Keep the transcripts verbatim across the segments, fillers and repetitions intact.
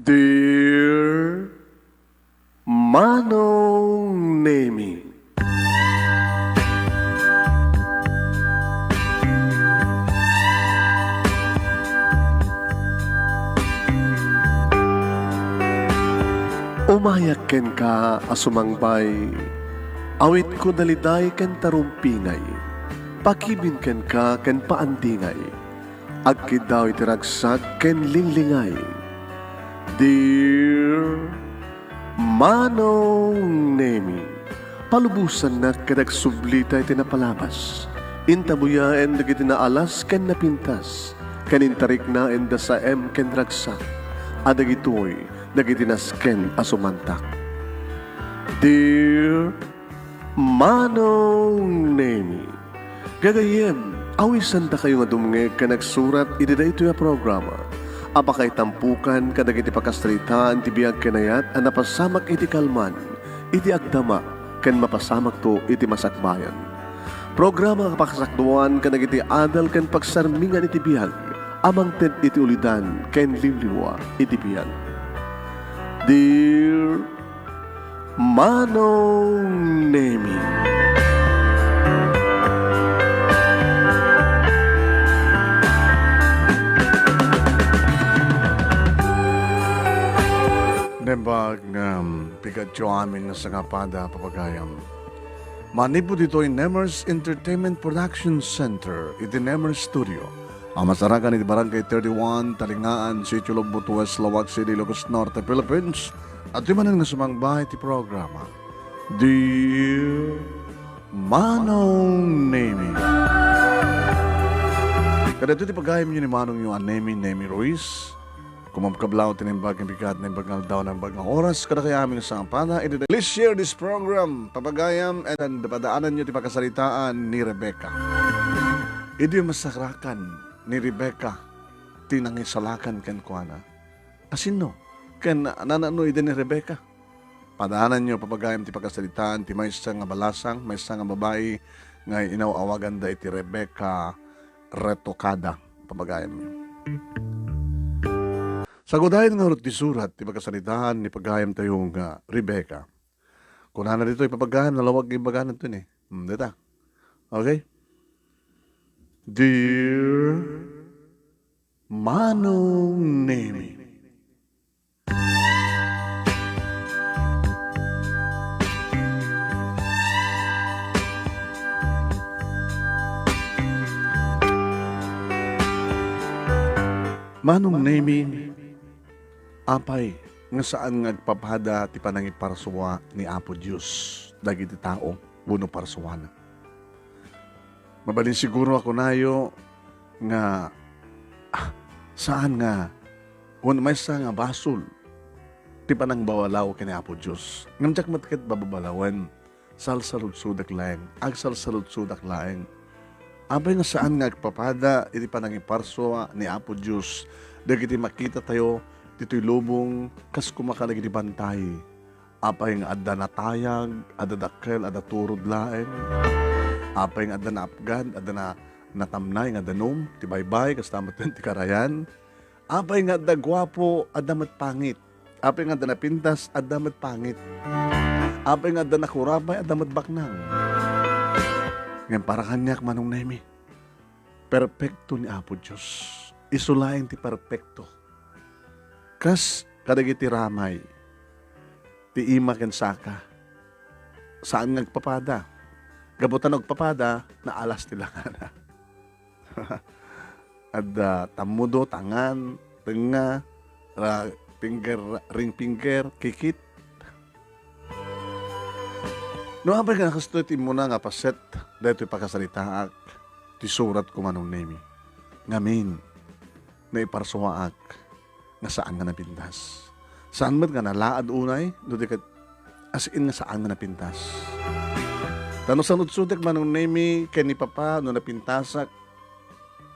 Dear Manong Nemi. Umayak kenka a sumangbay, awitko daliday ken tarumpingay, pakibin kenka ken paandingay. Agkiddaw iti ragsak ken linglingay. Dear Manong Nemi, palubosannak ket agsublita iti napalabas. Intabuyaen dagiti naalas ken napintas, ken intariknaenda saem ken ragsak, a dagitoy dagiti nasken a sumantak. Dear Manong Nemi. Gagayyem, awisandakayo nga dumngeg ken agsurat iti daytoy a programa a pakaitampukan kadagiti pakasaritaan ti biag ken ayat a napasamak iti kalman, iti agdama, ken mapasamakto iti masakbayan. Programa a pakasakduan kadagiti adal ken pagsarmingan iti biag a mangted iti ulidan ken liwliwa iti biag. Dear Manong Nemi. Naimbag nga, um, pigatyo amin nga sangapada, papagayam. Manipud ditoy Nemers Entertainment Production Center, iti Nemers Studio, a masarakan iti Barangay thirty-one, Talingaan, Sitio Logbot, West Laoag City, Ilocos Norte, Philippines. Adtoy manen nga sumangba iti programa. Dear Manong Nemi. Kadagitoy ti pagayamyo ni Manongyo a Nemi, Nemi Ruiz. Kumabkablaw ti naimbag nga bigat, naimbag nga aldaw, naimbag nga oras, kadakayo amin a sangapada. Iti, please share this program, papagayam, and padaananyo ti pakasaritaan ni Rebecca. Idi masarakan ni Rebecca ti nangisalakan kenkuana. Asino? Ken nano idi ni Rebecca? Padaananyo, papagayam, ti pakasaritaan ti maysa nga balasang, maysa nga babai nga inaw-awaganda iti Rebecca Retokada, papagayamyo. Sagudayen ngarud ti surat ti pakasaritaan ni pagayamtayo nga Rebecca. Kunana ditoy, papagayam, nalawag nga imbagana ditoy ni. Hmm, dita. Okay? Dear Manong Nemi. Manong Nemi, apay nga saan nga agpapada ti panangiparsua ni Apo Dios dagiti tao wenno parsuana? Mabalin siguro a kunayo nga, ah, saan nga, wen maysa nga basol ti panangbabalaw ken ni Apo Dios. Ngem diak met ket bababalawen, salsaludsodek laeng, agsalsaludsodak laeng. Apay nga saan nga agpapada iti panangiparsua ni Apo Dios dagiti makitatayo ditoy lubong kas koma kadagiti bantay? Apay nga adda natayag, adda dakkel, adda turod laeng? Apay nga adda naapgad, adda na-, natamnay nga danum ti baybay, kasta met ti karayan? Apay nga adda guapo, adda met pangit? Apay nga adda napintas, adda met pangit? Apay nga adda nakurapay, adda met baknang? Ngem para kaniak, Manong Nemi, perpekto ni Apo Dios. Isu laeng ti perpekto. Kas kadagiti ramay ti ima ken saka, saan nga agpapada. Gapu ta no agpapada, naalas ti langana. Adda tammudo, tangan, tengnga, ra-, finger, ring finger, kikit. No apay nga kastoy ti immuna nga paset daytoy pakasaritaak, ti suratko, Manong Nemi. Ngamin, naiparsuaak nga saan nga napintas. Saan met nga nalaad unay, no di ket as in nga saan nga napintas. Ta no sanudsodek, Manong Nemi, ken ni Papa no napintasak,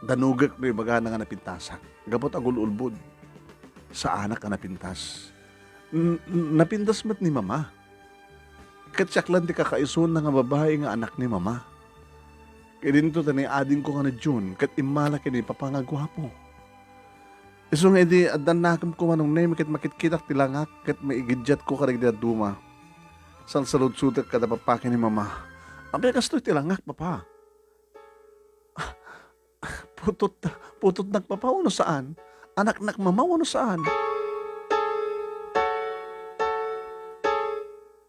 danugek no ibagana nga napintasak. Gapu ta agul-ulbod. Saanak a napintas. N-, n-, napintas met ni Mama. Ket siak laeng ti kakaisuna nga babai nga anak ni Mama. Ket idinto ta ni adingko nga ni Jun, ket immala ken ni Papa nga guapo. Isu nga idi addan nakemko, Manong Nemi, ket makitkitak ti langak ket maigiddiatko kadagiti dadduma. Salsaludsodak kada papa ken ni mama. Apay kastoy ti langak, papa? Putot, putotnak, papa, wenno saan? Anaknak, mama, wenno saan?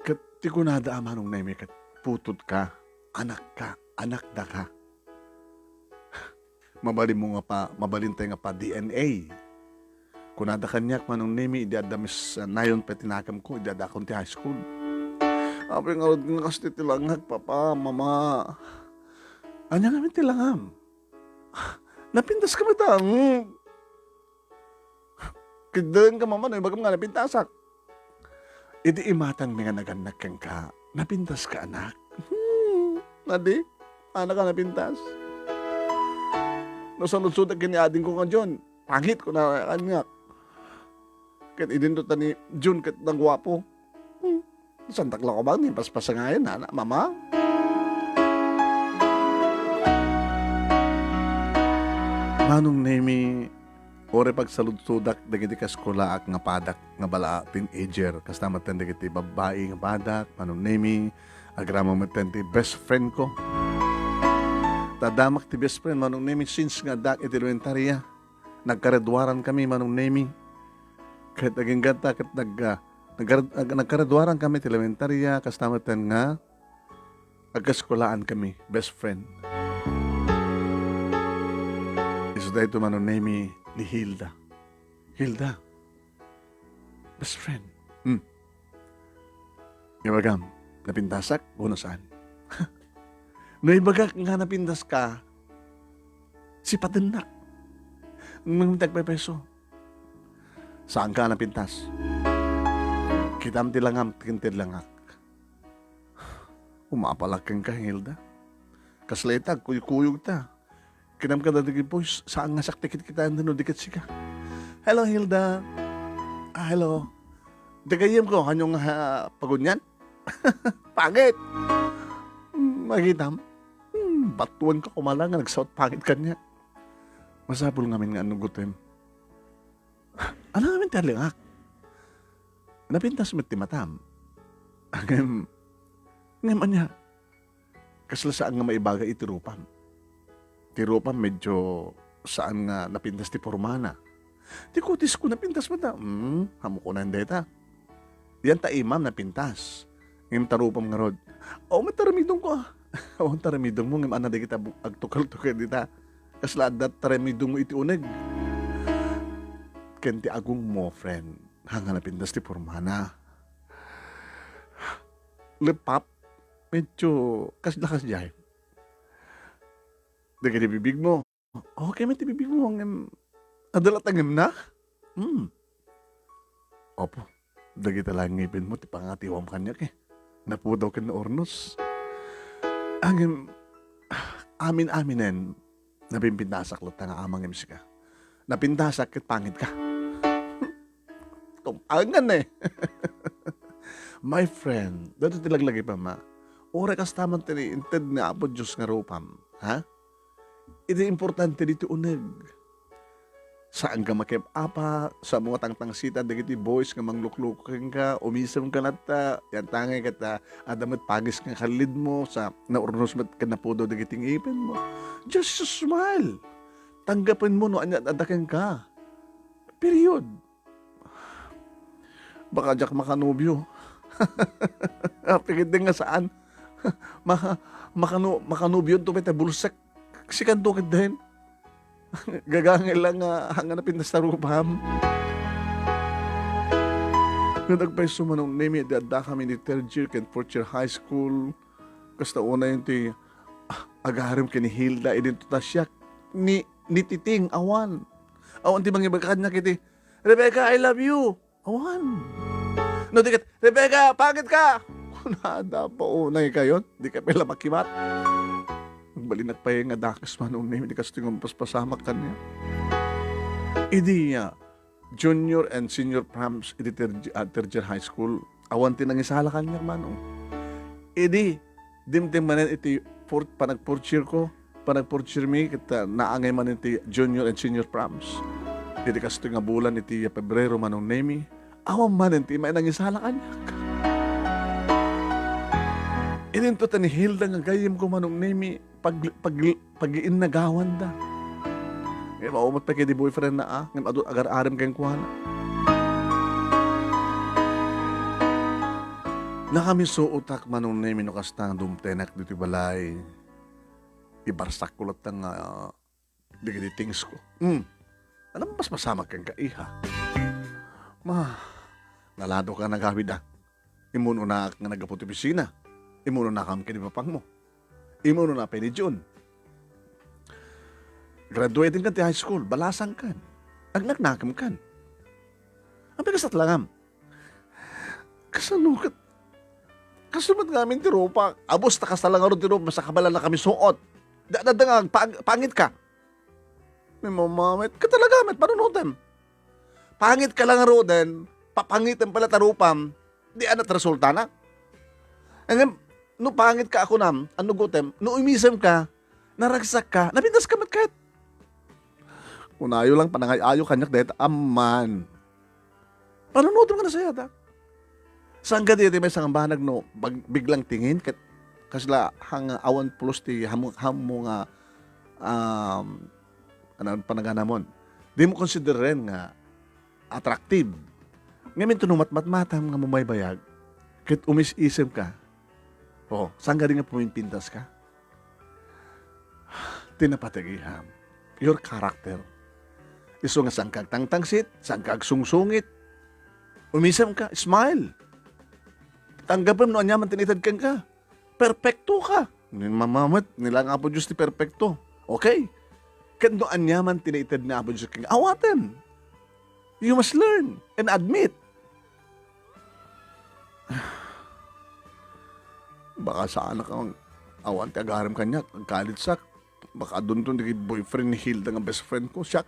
Ket ti kunada a, Manong Nemi, ket putotka, anakka, anakdaka. Mabalinmo nga pa, mabalintay nga pa D N A. Kunada kaniak, Manong Nemi, idi adda Miss, ah, nayon pay ti nakemko, idi addakon ti high school. Apay ngarud nga kasta ti langak, papa, mama? Ania ngamin ti langam? Napintaska met, ah. Hmm. Kiddeng ka, mama, no ibagam nga napintasak. Idi imatangmi nga nagannak kenka, napintaska, anak. Hmm, adi, anak a napintas. No saludsodak ken ni adingko nga John, pangit, kuna kaniak. Ket idinto ta ni John ket naguapo. Hmm, santak la koma ni paspasangayan, nana, mama. Manong Nemi, uray pagsaludsodak dagiti kaskolaak nga padak nga bala a teenager, kasta met dagiti babbai nga padak, Manong Nemi, agraman met ti best friend ko. Ta addaak ti best friend, Manong Nemi, since nga addaak iti elementarya. Nagkareduaran kami, Manong Nemi. Ket aginggatta ket nag-, ah, nagkar-, nag-, nagkareduaran kami ti elementarya, kasta met nga agkaskolaan kami, best friend. Isu daytoy, Manong Nemi, ni Hilda. Hilda, best friend. Hmm. Ibagam, napintasak wenno saan? No ibagak nga napintaska, sipatennak. Ngem ti agpaypayso, saanka a napintas. Kitam ti langam ken ti langak. Umapalak kenka, Hilda. Kasla ita, agkuykuyogta. Kinam kadagiti boys, saan nga sakti kitkitaen no di ket sika. Hello, Hilda. Ah, hello. Di gayyemko, ania nga, ah, pagunian? Pangit! Hmm, makitam? Hmm, batuanka koma la nga nagsaot pangit kaniak. Masapul ngamin nga anugotem. Ania ngamin ti langak? Napintas met ti matam. Ngem, ngem ania? Kasla saan nga maibaga iti rupam. Ti rupam medyo saan nga napintas ti pormana. Ti kutisko napintas met a. Hmm, ammok unayen dayta. Yan ta imam napintas. Ngem ta rupam ngarud. Awan met taramidongko, ah. Awan taramidongmo, ngem adda dagiti bu-, agtukel-tukel dita. Kasla adda taramidongmo iti uneg. Ken ti agongmo, friend. Haan nga napintas ti pormana. Leppap, medyo kasla kasdiay. Dagiti bibigmo. Okay met ti bibigmo, ngem adda la tangemna? Hmm. Apo, dagita la ngipenmo ti pangatiwam kaniak, eh. Napudaw ken naurnos. Ngem, amin-aminen, napimpintasak latta nga amangem sika. Napintasak ket pangitka. Tum-, angan, eh. My friend, daytoy ti laglagipem, a. Uray kasta man ti inted ni Apo Dios nga rupam, ha? Idi importante ditoy uneg. Saanka makiap-apa, saanmo nga tangtangsitan dagiti boys nga manglukloko kenka, umisemka latta, yan tangay ket, ah, adda met pagis nga kallidmo, sa naurnos met ken napudaw dagiti ngipenmo. Just smile. Tanggapenmo no ania adda kenka. Period. Baka diak makanobio. Apay ket nga saan? Maka-, makano-, makanobionto met a bulsek. Sikanto ketdin. Gagangay lang nga, nga napintas ta rupam. Nga nagpayso, Manong Nemi, di adda kami ni third year ken fourth year high school. Kasta unay ti, ah, agarem ken ni Hilda, idinto ta siak ni, ni Titing, awan. Awan ti mangibaga kaniak iti, "Rebecca, I love you." Awan. No, di ket, "Rebecca, pangit ka!" Kunada, paunay kayon. Di ka pala makimat. Nagbalinak pay nga dakes, Manong Nemi, di kastoy nga mapaspasamak kaniak. Idi, ah, junior and senior proms, idi third, ah, third year high school, awan ti nangisala kaniak, Manong. Idi, dimteng manen iti fourth, panag-fourth year ko, panag-fourth year mi, ket, ah, naangay manen ti junior and senior proms. Iti kastoy nga bulan iti Pebrero, Manong Nemi, awan manen ti immay nangisala kaniak. Idinto ta ni Hilda nga gayyemko, Manong Nemi, pag-, pag-, pagiinnagawanda. Ngem awan met pay kadi boyfriend na, a, ngem adu agar-arem kenkuana. Nakamisuotak, Manong Nemi, no kasta nga dumtenak ditoy balay. Ibarsakko latta nga dagiti things ko. Hmm. Anam, mas masamak kenka, iha. Ma, nalado ka nagawid, a. Immunonak nga naggapu ti opisina. Immunonakam ken ni papangmo. Immunona pay ni Jun. Graduating kan ti high school, balasang kan. Agnaknakem kan. Apay, kasat langam. Kasano ket, kasu met ngamin ti rupa. Abus ta kasta la ngarud ti rupa, sa kabalan na kami suot. Da, da, da nga, pang-, pangit ka. Ni Mama met, ket talaga met, panunutem. Pangit ka la ngaruden, papangitem pala ta rupam, di anat resultana. Ngem, no pangit ka a kunam, annugutem, no umisem ka, naragsak ka, napintas ka met ket. Kunayo lang, panangay-ayo kaniak dayta, amman. Panunutem nga nasayaat, a. Saan kadi iti maysa nga banag no bag-, biglang tingin ket kasla hang awan pulos ti hammo, hammo nga, um, ano, panaganamon. Dimo konsideren nga attractive. Ngamin, no matmatmatam nga mumaybayag, ket umis-isem ka, o, saan kadi nga pumimpintas ka? Ti napateg, iham, your character. Isu nga saan ka agtangtangsit, saan ka agsungsungit. Umisem ka, smile. Tanggapem no aniaman ti naited kenka. Perpekto ka. Ni Mama met, ni lang Apo Dios ti perpekto. Okay? Ket no aniaman ti naited ni Apo Dios kenka, awatem. You must learn and admit. Baka saanak ang awan ti agarem kaniak, agkalitsak. Baka adunton dagiti boyfriend ni Hilda nga best friend ko, siak.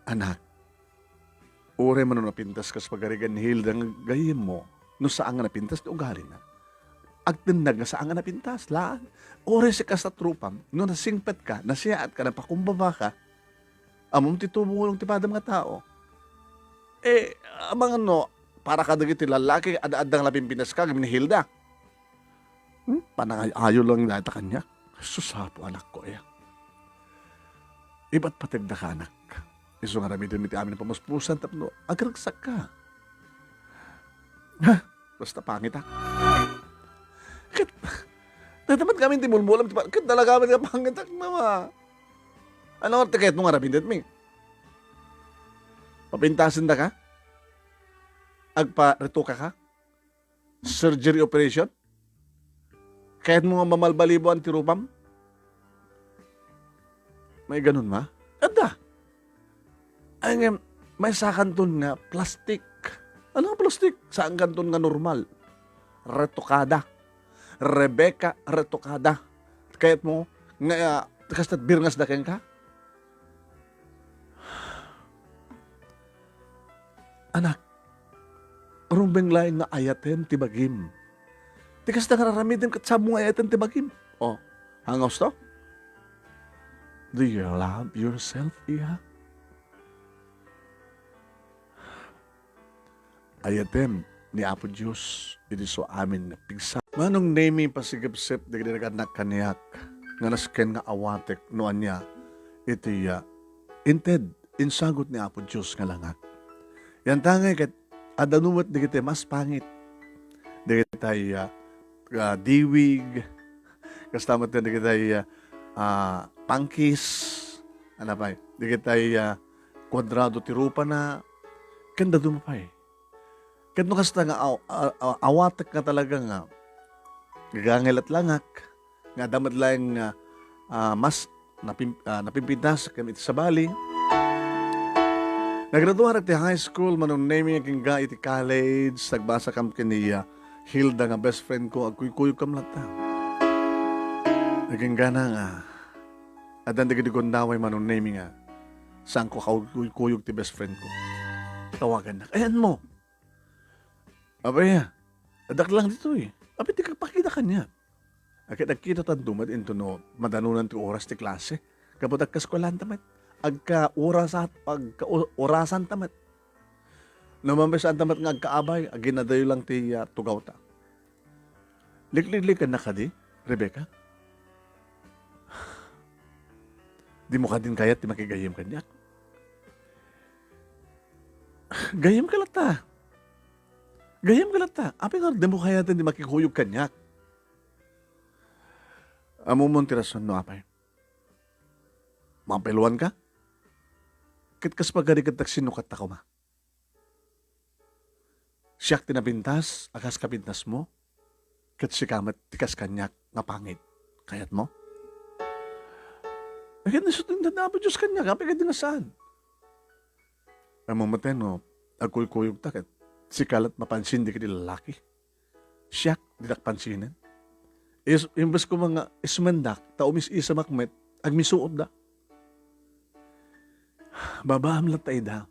Anak, uray man no napintas kas pagarigan ni Hilda nga gayyemmo, no saan nga napintas ti ugalina. Agtennag nga saan nga napintas, laan. Uray sika sa trupam, no nasingpet ka, nasiaat ka, napakumbaba ka, ammom ti tumulong ti padam nga tao. Eh, amangan no, para kadagiti lallaki, ad-adda nga napintas ka, ngem ni Hilda. Hmm? Panangay-ayo lang dayta kaniak. Sus, Apo, anakko, aya. Ibat pategda ka, anak. Isu nga aramidem iti amin a pamuspusan tapno agragsak ka. Ha? Basta pangit, a. Ket, natamat kami ti mulmulam, ti pa-, ket talaga kami nga pangit, a, mama. Ano nga ti kayat mo nga aramidem mi? Papintasen da ka? Agpa-retoka ka? Surgery operation? Kayat mo nga mamalbalibuan ti rupam? May ganun ma? Adda. Ay, ngem, maysa kanton nga plastik. Ano nga plastik? Saan kanton nga normal? Retokada. Rebecca Retokada. Kayat mo nga, ah, kasta birngas da kenka? Anak, rumbeng laeng nga ayatem ti bagim. Ti kasta nga aramidem ket saan mo nga ayaten ti bagim. O, hangaw to? Do you love yourself, iha? Ayatem ni Apo Dios iti isu amin nga pigsa. Manong Nemi, pasigepsep dagiti nagannaka kaniak nga nasken nga awatek no ania iti, ah, inted, insagut ni Apo Dios nga langak. Yantangay ket adda no met dagiti mas pangit. Dagiti, ah, ah, diwig, kasta met dagiti, ah, ah, pangkis, ano pay, dagiti, ah, kuadrado ti rupana, ken dadduma pay. Ket no kasta nga aw-, a-, a-, awatek nga talaga nga gagangay latlangak, nga adda met laeng nga, ah, mas napim-, ah, napimpintas ken iti sabali. Nagraduarak ti high school, Manong Nemi, agingga iti college, nagbasakam ken ni, ah, Hilda nga best friend ko, agkuykuyogkam latta. Aginggana nga, addan dagiti gundaway, Manong Nemi, nga saanko kaukuykuyog ti best friend ko. Tawagannak, "Ayanmo?" "Apay, addak lang ditoy." "Apay, ti kapakita kaniak." Ket agkitatanto met intono madanonan ti oras ti klase. Gapu ta agkaeskuelanta met. agka-orasat-, agka-o-, orasanta met. No mamesanta met nga agkaabay, aginadayo lang ti, ah, tugawta. Likliklikannak kadi, Rebecca? Dimo kadin kayat ti makigayyem kaniak? Gayyemka latta. Gayyemka latta. Apay nga dimo kayaten ti makikuyog kaniak? Ammom ti rason no apay. Mapailwanka? Ket kas pagarigadtak sino ket ta koma. Siak ti napintas a kas kapintasmo, ket sika met ti kas kaniak nga pangit. Kayatmo? Ket isu ti intedna Apo Dios kaniak, apay ket di nga saan? Ammom met no, agkuykuyogta ket sika la't mapansin dagiti lalaki. Siak, didak pansinen. Is-, imbes koma nga ismendak, ta umis-isamak met, agmisuotda. Babaam latta ida.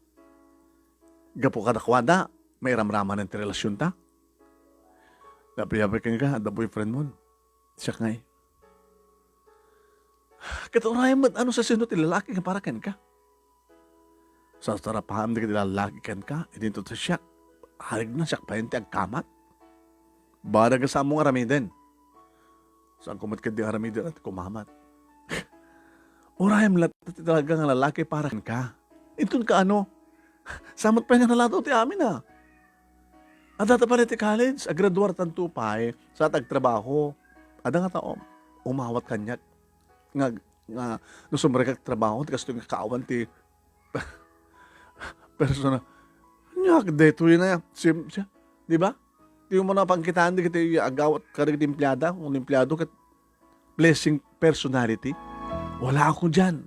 Gapu kadakuada, mairamramanen ti relasionta. Napiapay kenka, adda boyfriendmon. Siak ngay. Ket urayem met, ano sa sino ti lalaki nga para kenka? Sasarapaam dagiti lalaki kenka, idinto ta siak. Arigna siak payen ti agkamat. Barag a saanmo nga aramiden. Saanko met ketdi aramiden a ti kumamat. Urayem latta ti talaga nga lalaki para kenka. Inton kaano? Saan met pay nga naladaw ti amin a. Adda ta pay ti college, agraduartanto pay, sa agtrabaho. Adda nga tao, umawat kaniak. Nga, nga, no sumrekak trabaho, ti kastoy nga kaawan ti persona. Ania daytoy na, sim-, siya, di ba? Di mo na pangkitaan dagiti agawat kadagiti empleada, wenno empleado ket blessing personality. Wala ako diyan.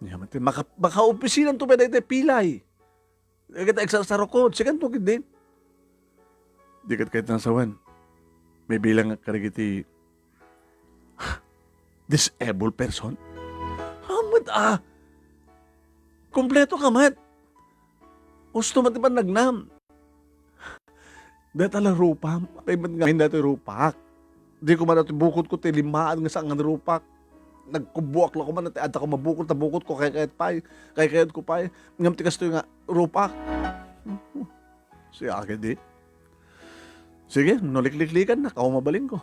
Ania man ti maka-, makaopisinanto pay daytoy pilay. Dagiti agsarsarukod, sikanto ketdi. Di ket kayat nga sawen. Mabilang kadagiti disabled person. Hamet a. Kompleto ka met. Usto met ti pannagnam. Dayta la rupam. Apay met nga, dayta rupak. Di ko man iti bukod ko ti limmaan nga saan nga rupak. Nagkuboak la ko man, iti adda ko mabukod, ta bukod ko, kaykayat pay. Kaykayat ko pay. Ngem ti kastoy nga rupak. Siak di. Sige, no likliklikan na, kao mabalin ko.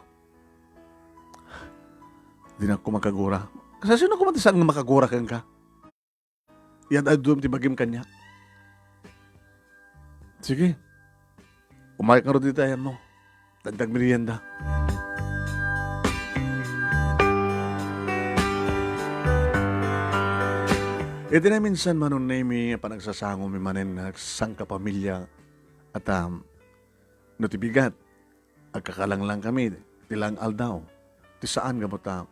Dinak ko makagura. Kasasino ko man ti saan nga makagura kenka? Yan adum ti bagim kaniak. Sige. Umayka ngarud dita ayanmo. Tantag merienda. Iti naminsan, Manong Nemy, a panagsasangomi manen nga sangkapamilya, at, um, no ti bigat, agkakalanglang kami ti laeng aldaw. Ti saan gapu ta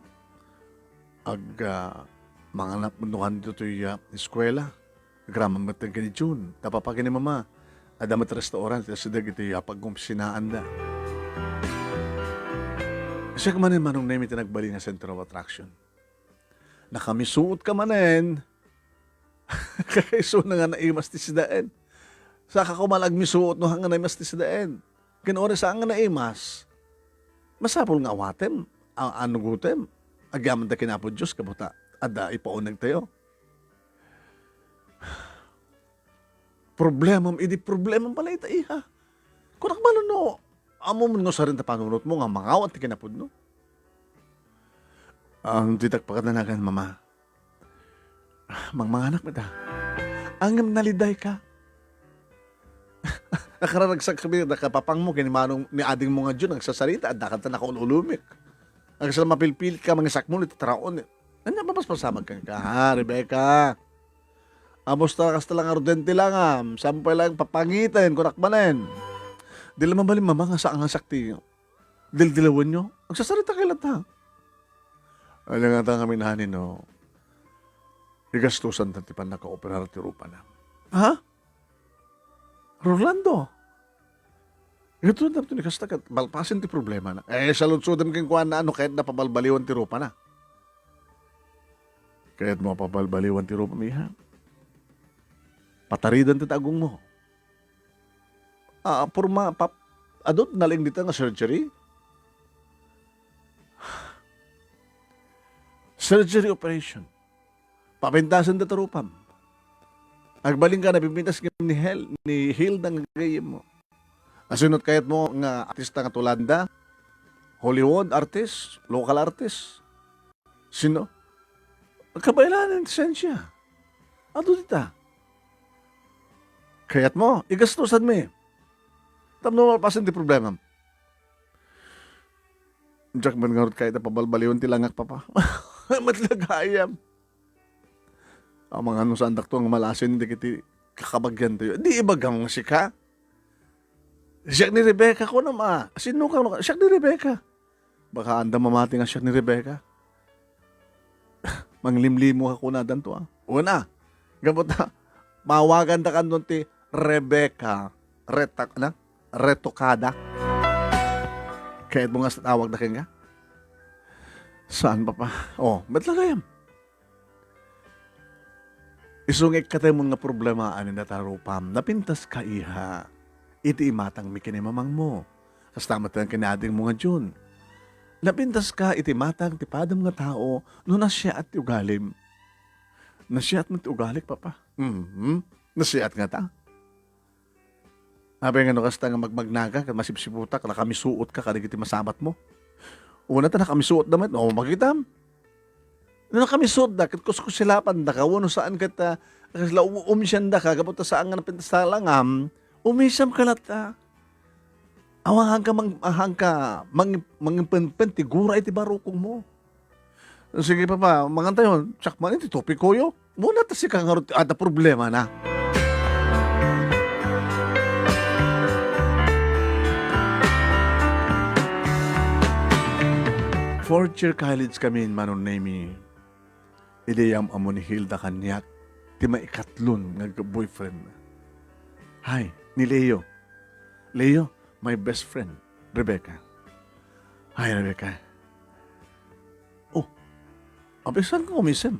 ag-, ah, manganap no kano ditoy, ah, eskuela. Agraman met ken ni June. Napapagi ni Mama. Adda met restaurant iti sideg iti, ah, pagngopsinaanda. Siak manen, Manong Nemy, ti nagbalin nga center of attraction. Nakamisuot ka manen. Kakaisuna nga naimas ti sidaen. Saka ko man agmisuot no nga naimas ti sidaen. Ken uray saan nga naimas, masapul nga awatem, a-, anugotem, agyamantem ken Apo Dios, gapu ta adda ipaunegtayo. Problemam idi problemam pay ita, iha. Kunak bala no, ammom nga usarin ta panunotmo nga mangawat ti kinapudno. Ang ditak pakadanagan, Mama. Mangmanganak met a. Ngem nalidayka. Nakararagsak kami, nakapapangmo, ken ni manong, ni adingmo nga Jun, nagsasarita, adda kanta nakaululumik. Agsa mapilpilit ka, mangisakmo, iti traon. Ania, mapaspasamak kenka, ha, Rebecca? Amusta, kasta lang, arudente lang, ah. Saan pay lang papangiten, kunak manen. Di lang mabalin, Mama, nga saan nga sakti. Dildilawenyo? Agsasarita kay latta. Ania ngata ngamin, honey, no? Igastusan ta ti pannakaoperar ti rupana. Ha? Rolando? Ito na ti kasta ket malpasen ti problemana. Eh, saludsodem kenkuana no kayatna pabalbaliwan ti rupana. Kayatmo a pabalbaliwan ti rupam, iha? Pataridan ti tagongmo. Ah, porma, pap-, adu ti nalaing dita nga surgery? Surgery operation. Papintasen da ta rupam. Agbalinka, napipintas ngem ni Hel-, ni Hilda nga gayyemmo. Asino ti kayatmo nga artista nga tulanda? Hollywood artist? Local artist? Sino? Kabaelan ti siensia. Adu dita. Kayatmo, igastusanmi. Tapno malpasen ti problemam. Diak met ngarud kayat a pabalbaliwen ti langak, Papa. Met la gayam. Amangan no saandakto nga malasin dagiti kakabagiantayo. Di ibagam nga sika? Siak ni Rebecca, kunam a. Sino ka? Siak ni Rebecca. Baka anda mamati nga siak ni Rebecca. Manglimlimo ka kunadanto, a. Una, gapu ta, mawagandakanton ti Rebecca Reta-, na? Retokada. Kayatmo nga tawagda kenka? Saan, Papa? Oh, met la gayam. Isu nga ikkatemon nga problema, ania dayta rupam, napintaska, iha, iti imatangmi ken ni mamangmo. Kasta met ken ni adingmo nga Jun. Napintaska iti imatang ti padam nga tao no nasiaat ti ugalim. Nasiaat met ti ugalik, Papa. Mhm. Nasiaat ngata. Apay nga no kasta nga magmagnaga, ket masipsiputak, nakamisuotka kadagiti masabatmo. Una ta nakamisuotda met, no, makitam. No nakamisuotda, ket kuskusilapandaka, wenno saan ket, ah, kasla u-, umisiandaka, gapu ta saan nga napintas ti langam, umisiamka latta. Awan haanka mang-, haanka mang-, mangimpenpen ti gura iti barukongmo. Sige, Papa, mangan tayo. Siak man iti topikoyo. Muna ta sika ngarud ti adda problemana. Fourth year college kami, Manong Nemy. Idi am-ammo ni Hilda kaniak ti maikatlon nga boyfriend. Hay, ni Leo. Leo, my best friend, Rebecca. Hay, Rebecca. Oh, apay, saan ka umisem?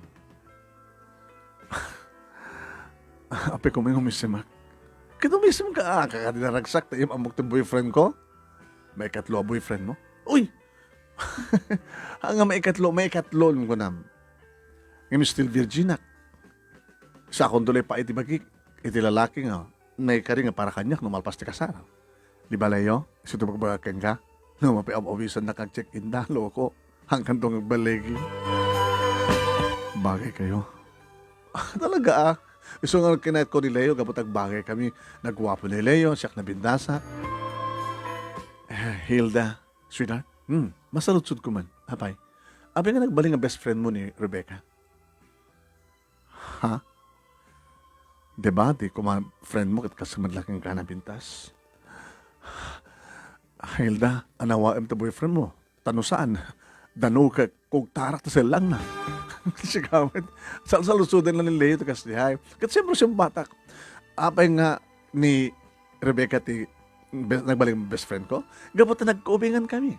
Apay, koma nga umisemak. Ket umisemka, a, kadi naragsak, ta am-ammok ti boyfriend ko? Maikatlo a boyfriend mo? Uy! Ania nga maikatlo, maikatlon, kunam. Ngem still virginak. Sakonto lay pa iti bagik, iti lalaki nga naikari nga para kaniak no malpas ti kasar. Di ba, Leo? Isu ti bagbagak kenka? No, mapiam-awisannak nga check-in da, loko. Hangkan to nga agbaligi. Bagay kayo. Ah, talaga, ah. Isu nga kinayatko ni Leo, gapu ta agbagay kami. Nagguapo ni Leo, siak nabindasak. Eh, Hilda, sweetheart, hmm, masaludsodko man. Apay, apay nga nagbalin nga best friend mo ni Rebecca? Ha? Di ba, di koma friend mo, ket kas met la kenka napintas? Hilda, anawaem ti boyfriend mo. Ta no saan, dano ket kugtarak ti sellangna. Sigamet. Salsalusoden la ni Leo ti kasdiay. Ket siyempre, siumbatak. Apay nga ni Rebecca ti be-, nagbalin best friend ko? Gapu ta nagkaubingan kami.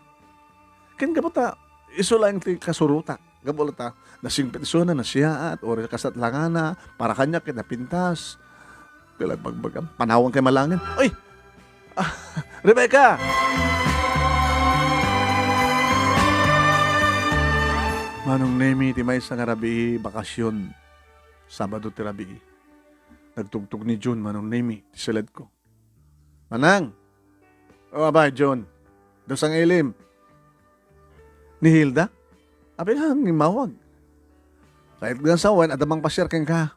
Ken gapu ta isu laeng ti kasurotak. Gapu ta nasingpet isuna, nasiaat, o kasat langana, para kaniak ket napintas. Pila bagbagam, panawan kay malangin. Oy! Ah, Rebecca! Manong Nemy, ti maysa nga rabii, bakasyon. Sabado ti rabii. Nagtugtog ni Jun, Manong Nemy, ti siledko. Manang! O, abay, Jun. Dusang ilim. Ni Hilda? Apay nga immawag. Kayat nga sawen, adda mangpasiar kenka.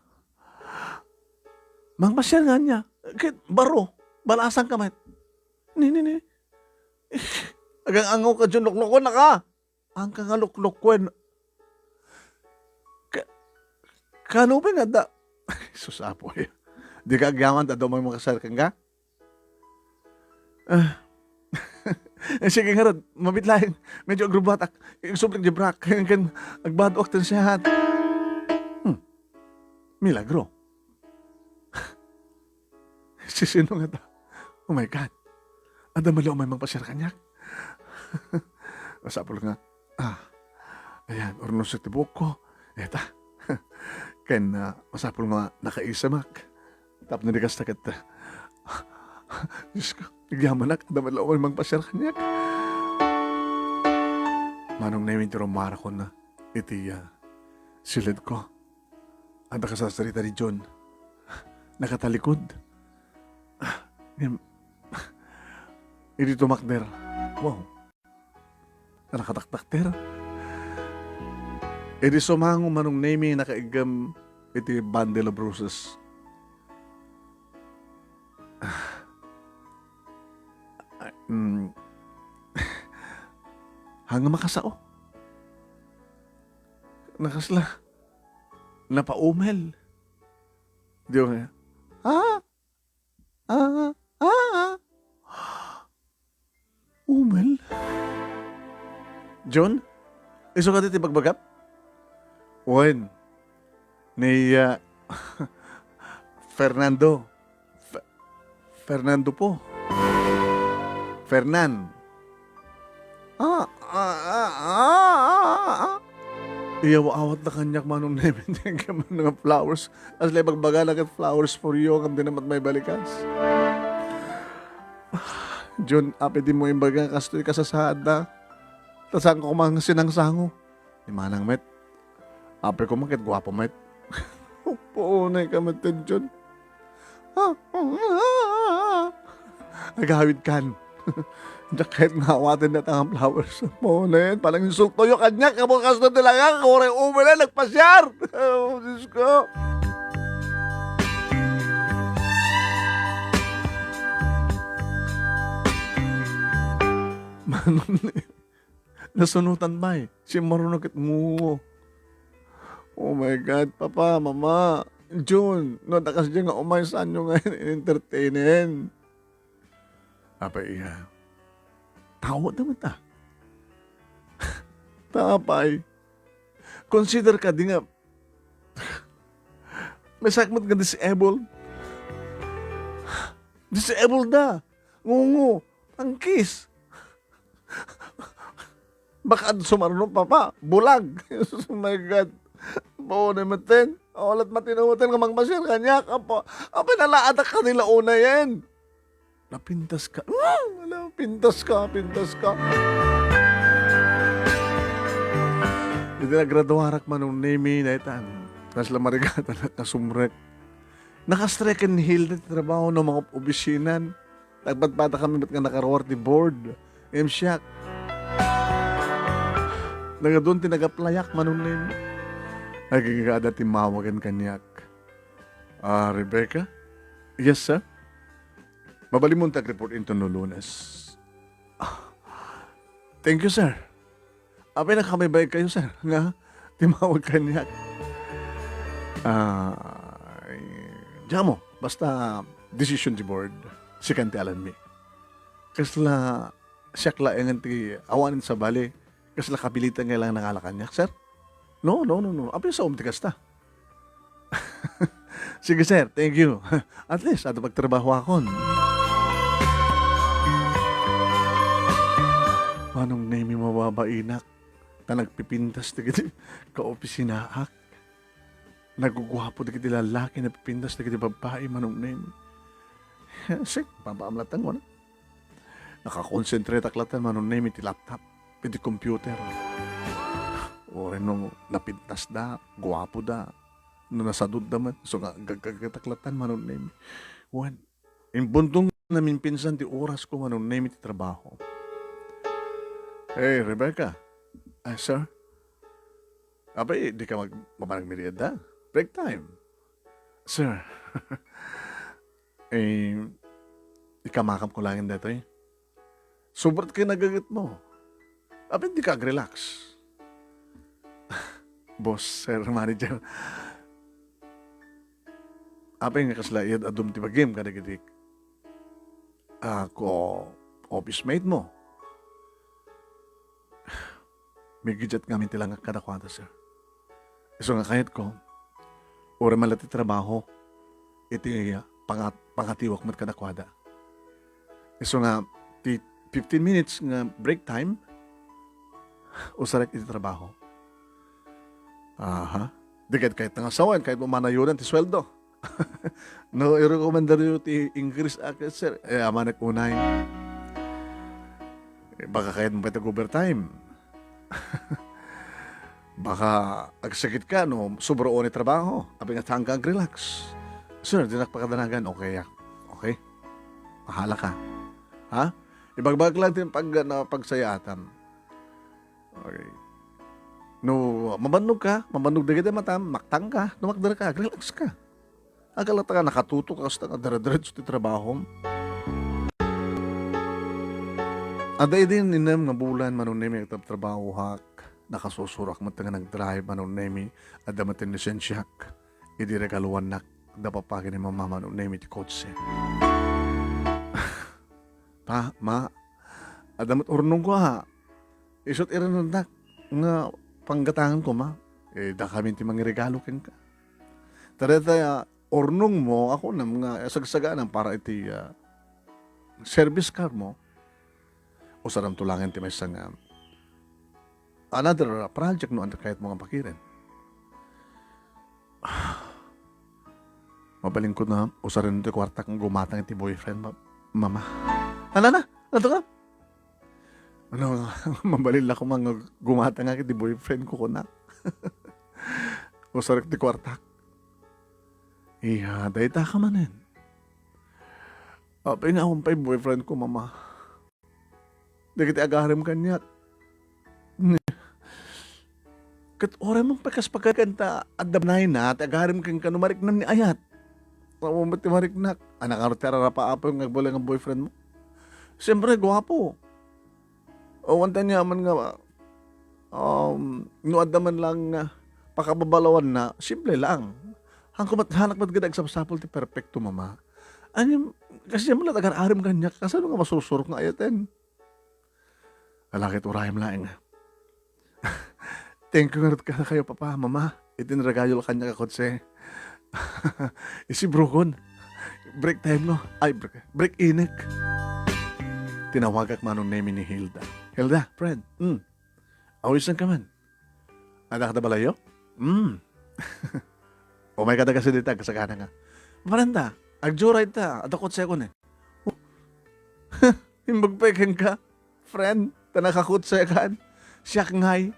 Mangpasiar nga ania? Ket baro, balasan ka met. Ni, ni, ni. Agang-angaw ka, Jun, luklukon na ka. Anka nga luklukon. Ka-, kano pay nga da-, Sus, Apo, eh. Di ka agyaman, ta dumay mo kasar kenka? Ah. Eh, sige ngarud, mabit laeng. Medyo agrubatak. Igsublik di brak. Ken agbadoak ti nasiaat. Hmm. Milagro. Sisino ngata? Oh my God. Adda met la umay mangpasiar kaniak. Masapul nga, ah, ayan, urnosek ti buokko. Eta. Ken, ah, masapul nga nakaisemak. Tapno di kasta ket, Diyos ko, agyamanak, adda met la umay mangpasiar kaniak. Manong Nemy, ti rumarakon iti, ah, siledko. Adda kasasarita ni John. Nakatalikod. Ngem, idi tumakder, wow. Nakataktakder. Idi sumango Manong Nemi, nakaiggem iti bundle of roses. Ah, mm. Haan nga makasao. Nakasla. Napaumel. Di ba nga? Ah! Ah! Ah! Umel? John? Isu kadi ti bagbagam? Wen. Ni, ah, Fernando. Fe-, Fernando po. Fernan. Ah, ah, ah, ah, ah, ah. Iyaw-awatda kaniak Manong Nemi ti agyaman nga flowers. Kasla ibagbagana ket flowers for you, ngem di na met maibalikas. John, apay dimo imbaga nga kastoy kasasaadda? Ta saanko koma nga sinangsango. Ni Manang met. Apay koma ket guapo met. Puonay ka met, John. Agawid kan. Diak kayat nga awaten dayta nga flowers. Puonay, pananginsultoyo kaniak, kabukasto ti langak, uray umay na nagpasiar. Oh, Diyos ko. Manong, nasunotan pay. Simmaruno ket ngungo. Oh my God, Papa, Mama, Jun, no adda kasdiay nga umay, saanyo nga entertainen? Apay iya, tao da met a. Ta apay, consider kadi nga may sakmet nga disabled. Disabled da. Ngungo. Angkis. Baka sumarno, Papa. Bulag. Jesus, my God. Puonay metten. Awalat matino metten nga mangmasir kaniak. Apo, apay nalaadak kanila unayen. Napintas ka. Ah! Ala, pintas ka, pintas ka. Iti nagraduarak, Manong Nemi, daytan. Kasla marigatan a kasumrek. Naka-second hill ti trabaho no mga opisina. Nagpadpada kami met nga nakaruar ti board. Ngem siak, nagadun ti nag-applyak, Manong Nemi. Agingga adda timmawagen kaniak. Ah, Rebecca? Yes, sir? Mabalinmo ti ag-report inton no Lunes. Ah, thank you, sir. Apay, nakakabbaybay kayo, sir, nga timawag kaniak. Ah, diak ammo, basta decision ti board, sikan ti alanmi. Kasla siak laengen ti awanen sabali, kasla kabilitan nga ilan nangala kaniak, sir? No, no, no, no. Apay, saom ti kasta. Sige, sir. Thank you. At least, adda pagtrabahoakon. Manong Nemi, mababainak ta nagpipintas dagiti kaopisinaak. Naguguapo dagiti lallaki, napipintas dagiti babbai, Manong Nemi. Sik, papaamlatan ko na. Nakakonsentrateak latta, Manong Nemi, iti laptop, iti computer. Uray no napintasda, guapoda, no nasadutda met, isu nga aggaggagatak latta, Manong Nemi. Wen, imbuntong namimpinsan ti orasko, Manong Nemi, iti trabaho. Hey, Rebecca. Ah, sir? Apay, dika mag-, mapanag merienda? Break time. Sir, eh, ikamakam ko laeng daytoy. Sobra ti kinagagetmo. Apay, dika ag-relax. Boss, sir, manager. Apay nga kasla iyad adum ti bagim kadagiti, ah, ko-, office mate mo? Migiddiat ngamin ti langak kadakuada, sir. Isu nga kayatko, uray man la ti trabaho, iti, ah, pangat-, pangatiwak met kadakuada. Isu nga, ti fifteen minutes nga break time, usarek iti trabaho. Aha. Di kayat, kayat nga sawen, kayat mo manayonan ti sueldo. No, irekomendaryo ti increase a, sir, eh, amanek unay. Eh, baka kayat mo pay ti overtime. Baka agsakit ka no sobra ni trabaho. Apay nga saan ka ag-relax. Sir, dinak pakadanagan. Okay, ah. Okay? Bahala ka. Ha? Ibagbag lang din pag, na, pagsayaatam. Okay. No, mabannog ka, mabannog dagiti matam, maktang ka, no, makder ka, relax ka. Agala ta nga nakatutok kasta nga dire-diretso ti trabahom. Adda idi innem nga bulan, Manong Nemi, agtrabtrabahoak, nakasuroak met nga nag-drive, Manong Nemi, adda met ti lisensiak. Idi regaloannak da papa ken ni mama, Manong Nemi, ti kotse. Pa, ma, adda met urnongko, ha. Isu't irenennak nga panggatangan koma. Eh, dakamin ti mangiregalo kenka. Ta dayta, ah, urnongmo, a kunam nga sagsaganam para iti, ah, service car mo. Usaramto laeng ti maysa nga another, ah, project no anta kayatmo nga pakiren. Mabalinko nga usaren ti kuartak nga gumatang iti boyfriend, ma-, mama. Anana? Ano ka? Ano, mabalin la koma nga gumatang iti boyfriend ko, kuna. Usarek ti kuartak. Iya, dayta ka manen. Apay nga awan pay boyfriend ko, mama. Dagiti agaram kaniak. Ket uray man pay kas pagkakanta, adda nayna ti agaram kenka no mariknam ni ayat. Awan met ti mariknak. Anak, ano ti ararapa, apo, nga agbalin nga boyfriend mo? Siyempre, guwapo. Awan ta niya man nga, um, no adda man lang nga pakababalawanna, simple lang. Hanko met, hanak met gid agsapsapul ti perpekto, mama. Ania, kas diay met la ti agar-aram kaniak, kasano nga masursurok nga ayaten? Ala ket urayem laeng. Thank you ngarud kadakayo, papa, mama, iti inregalo kaniak a kotse. Isibrukon. Break time no. Ay, break, break inek. Tinawagak, Manong Nemi, ni Hilda. Hilda, friend. Hmm. Awisenka man. Adda kada balayyo? Hmm. Umay kada kasi dita, agsagana nga. Parenta, agjoyride ta, adda kotsekon eh. Imbag pay kenka, friend, ta nakakotsekan. Siak ngay,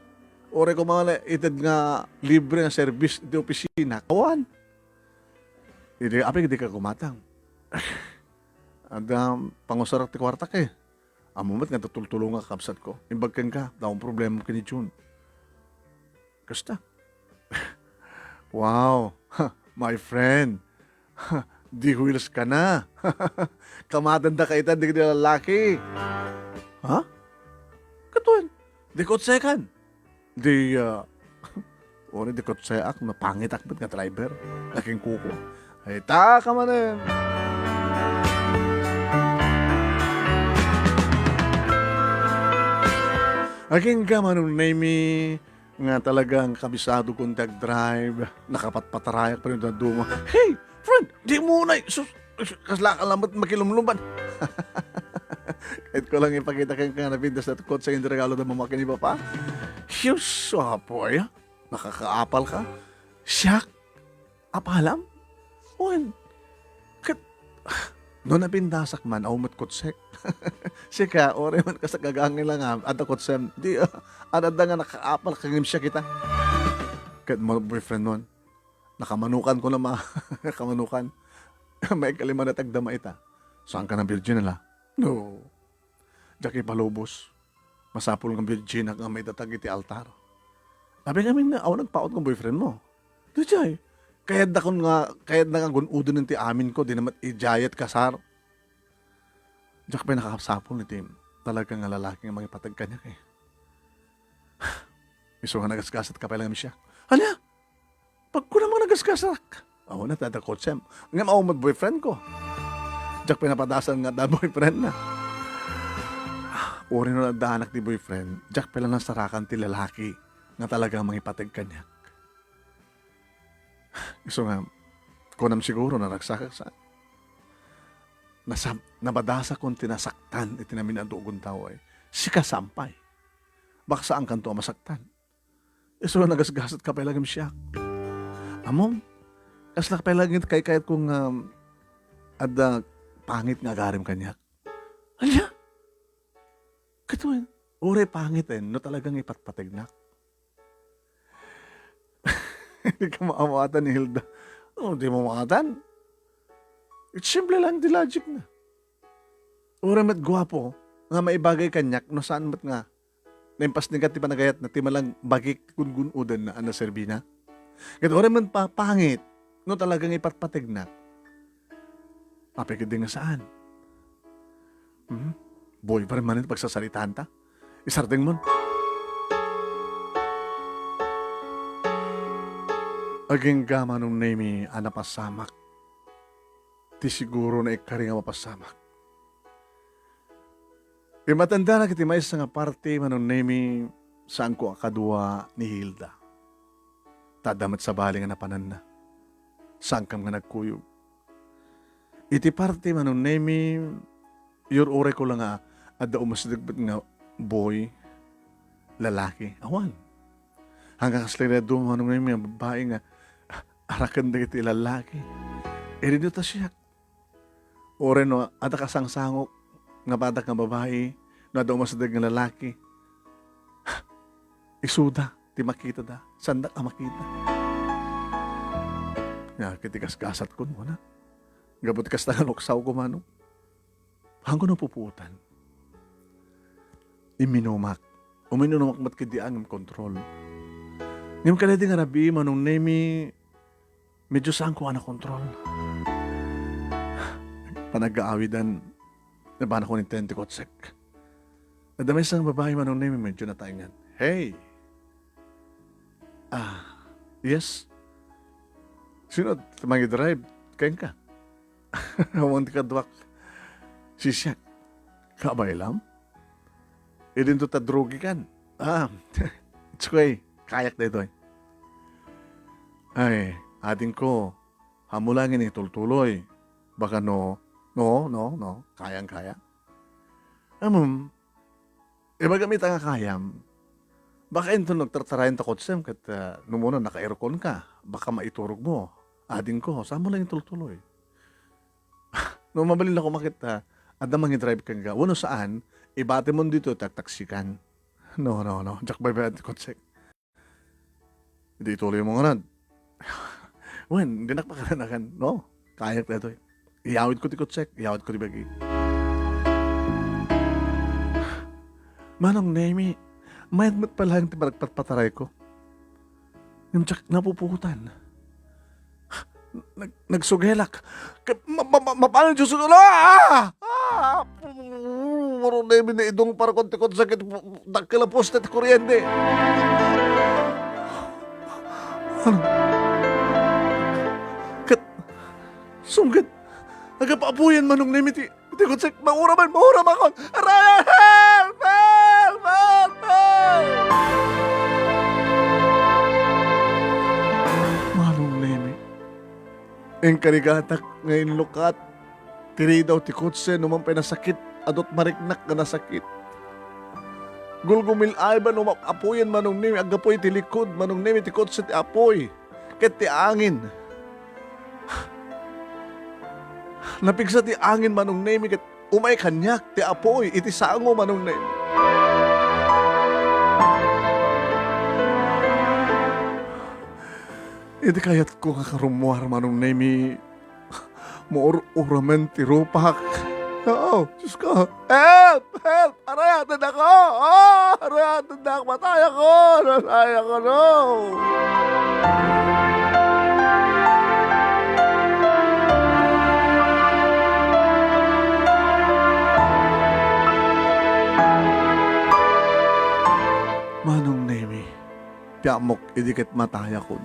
uray koma nga ited nga libre nga service iti opisina, awan. Idi, apay, dika gumatang. Adda pangusarak ti kuartak eh. Ammom met nga tultulongak, kabsatko. Imbag kenka, dakayo ti problema ken ni June. Kasta. Wow, my friend. Di wheels ka na. Kamatanda ka ita, di ka lalaki. Ha? Katon, di kotsekan. Di, ah, uri di kotseak, napangitak met nga driver. Laking kuko. Ay, taka manen. Agingga, Manong Nemi, nga talagang kabisado kon ti agdrive, nakapatpatarayak pa rin duma. Hey, friend, di mo na, sus, kasla ka lang ba't makilumluman? Kahit ko lang ipakita kayo nga napintas na tukot sa inyo regalo na mama ni papa. Diyos, apo, ay, nakakaapal ka. Siak, apalam? Wen, ket, no napintasak man, awan met kotsek. Sika, uray man kas agangangay nga, adda kotsem. Di, ah, adda nga nakaapal ka ngem siak ita. Ket mo, boyfriend mo, nakamanukan ko na ma-, nakamanukan. May kalima na tagdama ita. Saan ka na virgin, ala? No. Diak ipalubos. Masapul nga virginak nga maitatag iti altar. Abi ngamin nga, awan nagpaut nga boyfriend mo. Dijay, kayatdakon nga, kayatda nga gun-oden ti amin ko, di naman ijayat kasar. Diak pay nakasapul iti talaga nga lalaki nga mangipateg kaniak eh. Isu nga nagasgasat ka pay lang siya. Ania? Pagkunam nga nagasgasak. Awan na, adda kotsem. Ngem awan met boyfriend ko. Diak pay napadasan nga adda boyfriend na. Ah, uray no adda anak ti boyfriend, diak pay la nasarakan ti lalaki nga talaga mangipateg kaniak. Isu nga, kunam siguro, naragsakak sa. Nasab-, nabadasakon ti nasaktan iti namin a dugon tayo ay. Sika sampay. Baka saankanto a masaktan. Isu nga nagasgasat ka pay lang siak. Ammom, kasla pay lang kaykayat ko nga adda pangit nga agarim kaniak. Ania? Katuin, uray pangit eh, no talagang ipatpategnak. Di ka maawatan ni Hilda. Oh, di mo maawatan? It's simple lang ti logic na. Uray met guapo nga maibagay kaniak no saan met nga naimpasnegan ti panagayatna ti malang bagik ti gungun-odanna a naserbina. Ket uray met pa pangit no talagang ipatpategnak. Apay ketdi nga saan? Hmm? Boy pa rin man iti pagsasaritaanta. Isardengmon. Agingga Manong Nemi a napasamak. Ti siguro naikkari nga mapasamak. Immatendanak iti maysa nga parte, Manong Nemi, saanko a kadua ni Hilda. Ta adda met sabali nga napananna. Saankam nga nagkuyog. Iti parte, Manong Nemi, iyur-urayko la nga adda umasideg met nga boy, lalaki. Awan. Hanggang kasla adu, Manong Nemi, nga babai nga araken dagiti lalaki. Iridu ta siak. Uray no adda kasangsangok nga badak nga babai, no adda umasideg nga lalaki, isuda ti makitada, saandak a makita. Nga, ket ti gasgasatko, kuna. Gapu ti kasta nga luksawko, Manong. Haanko napupuotan. Imminumak. Uminumak met ketdi angem kontrol. Ngem kadaydi nga rabii, Manong Nemi, medyo saanko a nakontrol. Panagaawidan, nabanakon intayen ti kotsek. Adda maysa nga babai, Manong Nemi, medyo nataengan. Hey! Ah, yes? Sino ti mangidrive kenka? Awan ti kaduak. Sisiak. Kabaylam? Idinto ta drugikan. Ah, it's okay. Kayak daytoy. Ay, adingko, haanmo laeng itultuloy. Baka no, no, no, no. Kayang kaya. Amem, ibagam ita nga kayam. Baka inton nagtartarayan ta kotsem ket, ah, no umuna naka-aircon ka, baka maiturogmo. Adingko, saanmo laeng itultuloy. No mabalin la koma ket, ah, adda mangidrive kenka. Wenno saan, ibatimon ditoy, taktaksikan. No, no, no. Diak baybayan ti kotsek. Idi ituloymo ngarud. Wen, dinak pakaranakan, no? Kayak daytoy. Iyawidko ti kotsek, iyawidko ti bagi. Manong Nemi, mayat met pay laeng ti panagpatpatarayko. Ngem diak napupuotan. Nag-, nagsugelak. Ka-, ma-, ma-, ma-, mapanon ti susulo. Ah! Ah! Puro na yung binaidong para kung tikot sakit, dakkel a poste ti kuryente. Ano? Ket, sungket, agap-apuyen Manong Nemi ti Iti kotsek, mauram man, mauram ako. Aray, help! Help! Help! Help! Manong Nemi, inkarigatak nga inlukat ti ridaw ti kotse no man pay nasakit, adut mariknak nga nasakit. Gulgumil-ay ba no map-apuyen Manong Nemi, aggapuy ti likod, Manong Nemi, ti kotse ti apuy. Ket ti angin. Napigsa ti angin, Manong Nemi, ket umay kaniak ti apuy iti sango, Manong Nemi. Iti kayatko nga karummuar, Manong Nemi, maur-uramen ti rupak. Oo, Diyos ko. Help! Help! Arayatennak! Oh! Arayatennak! Matay ako! Matay ako, no! Manong Nemi, ti ammok idi ket matayakon.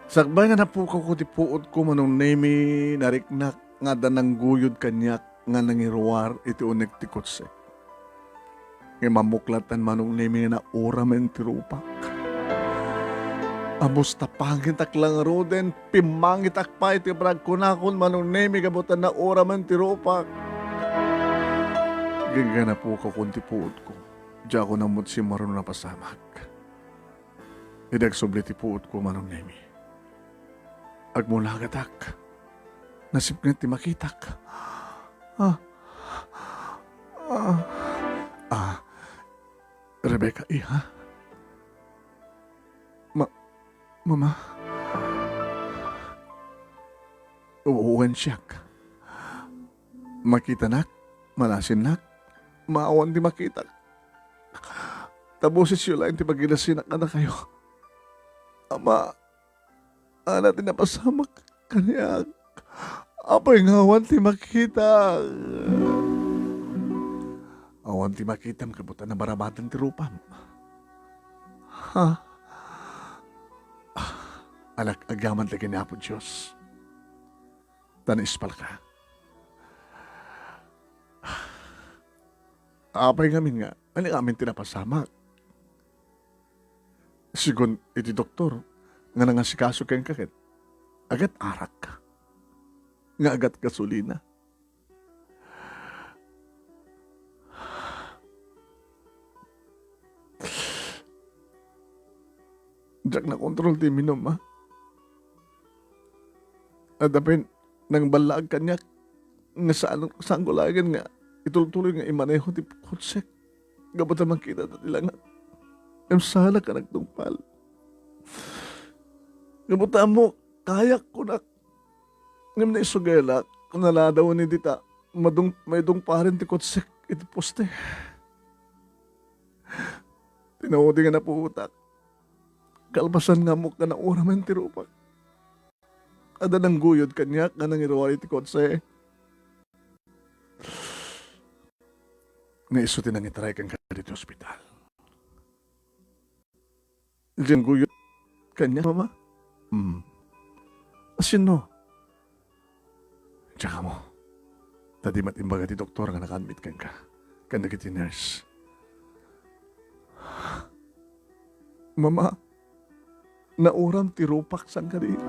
Sakbay nga napukawko ti puotko, Manong Nemi, nariknak nga adda nangguyod kaniak nga nangiruar iti unek ti kotse. Ngem ammok latta, Manong Nemi, nga nauramen ti rupak. Amusta pangitak la ngaruden, pimmangitak pay ti panagkunakon, Manong Nemi, gapu ta nauramen ti rupak. Agingga napukawkon ti puotko. Diakon ammo ti simmaruno a napasamak. Idi agsubli ti puotko, Manong Nemi, agmulagatak. Nasipnget ti makitak. Ah. Ah. Ah. Rebecca, iha. Ma-, Mama, uwan siak. Makitanak, malasinnak, maawan ti makitak. Ta bosesyo laeng ti pagilasinak kadakayo. Ama, ala ti napasamak kaniak. Apay nga awan ti makita? Awan ti makitam, gapu ta nabarabatan ti rupam. Ha? Anak, agyaman ta ken ni Apo Dios. Ta naispalka. Apay ngamin nga, ania ngamin ti napasamak? Sigun iti doktor nga nangasikaso kenka ket agat arak nga agat gasolina. Diak nakontrol ti minum, a. Adda pay nangballaag kaniak nga saan, saanko laengen nga itultuloy nga imaneho ti kotsek. Gapu ta makita ta ti langak. Ngem saanak a nagtungpal. Gapu ta ammok, kayak kunak. Ngem naisugayak, naladaw ni dita, madung-, maidungparen ti kotsek iti poste. Tinawdi nga napuotak. Kalpasan nga ammok nga nauram ti rupak. Adda nangguyod kaniak nga nangiruar iti kotse. Nga isu ti nangitaray kenka ditoy ospital. Diay nangguyod kaniak, Mama? Hmm. Asino? Tsaka mo. Ta di met imbaga ti doktor nga naka-admit kenka. Ken dagiti nurse. Mama, nauram ti rupak sangkadi.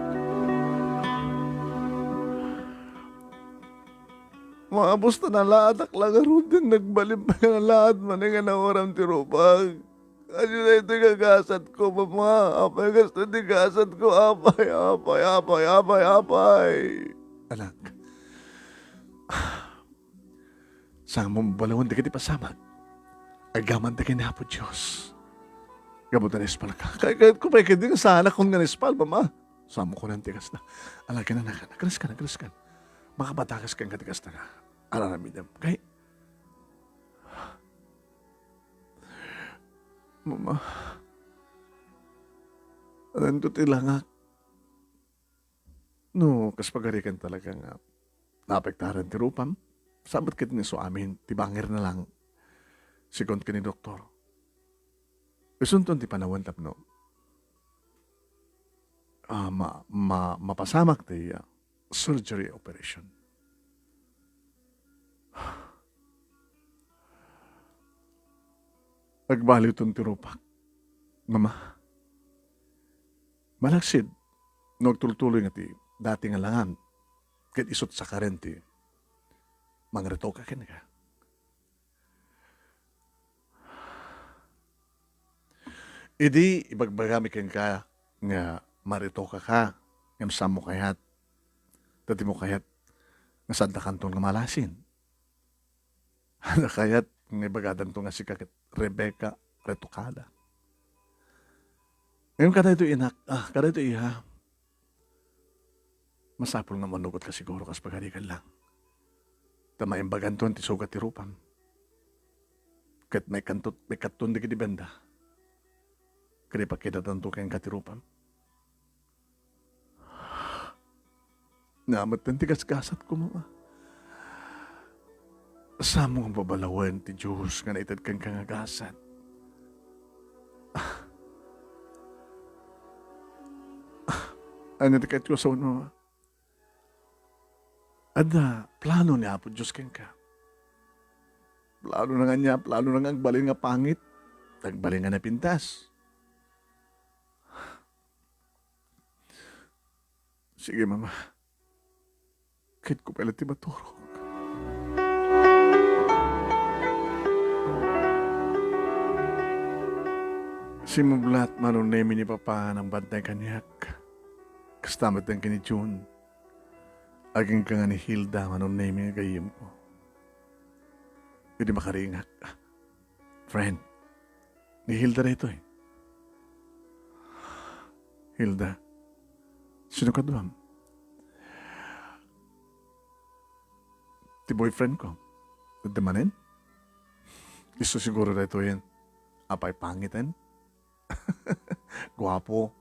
Maabus ta nalaadak la ngarud, din nagbalin pay nga nalaat manen nga nauram ti rupak. Ania daytoy nga gasatko, Mama? Apay kasta ti gasatko? Apay, apay, apay, apay, apay. Anak, saan mo balawen dagiti pasamak? Agyaman ta ken ni Apo Dios. Gapu ta naispalka. Kay, kay, kung may kadi nga saanak nga naispal, Mama. Saan mo kunan ti kasta? Ala, ken anak, agreskan, agreskan. Makapatakas kenka ti kasta nga ar-aramidem. Kay, Mama, addanto ti langak. No, kas pagarikan talaga nga naapektaran ti rupam, sabet ket ni isu amin ti bangir na lang, sigun ken ni doktor. Isunton ti panawen tapno, ah, ma-, ma-, mapasamak ti, ah, surgery operation. Agbaliwton ti rupak, Mama. Malaksid no agtultuloy nga ti dati nga langam, ket isut' sakaren ti mangretoka kenka. Idi ibagbagami kenka nga maretokaka, ngem saanmo kayat, ta dimo kayat nga saandakanton nga malasin. Adda kayat nga ibagadanto nga sika ket Rebecca retokada. Ngem kadaytoy, inak, ah, kadaytoy, iha, masapul nga manugotka siguro kas pagarikan lang. Ta maimbaganton ti sugat ti rupam. Ket maikkanto, maikkaton dagiti benda. Ket ipakidatanto kenka ti rupam. Nametten ti gasgasatko, Mama. Saanmo nga babalawen ti Dios nga naited kenka nga gasat. Ania ti kayatko a sawen, Mama? Adda plano ni Apo Dios kenka. Plano na nga ania, plano na nga agbalin nga pangit, agbalin nga napintas. Sige, Mama. Kayatko pay la ti maturog. Simublat manong Nemi ni Papa a nangbantay kaniak. Kasta met ken ni June. Agingga nga ni Hilda manong Nemi nga gayyemko. Idi makaringak. Friend, ni Hilda daytoy. Hilda, sino kaduam? Ti boyfriend ko. Adda manen? Isu siguro daytoyen. Apay pangiten? Guapo.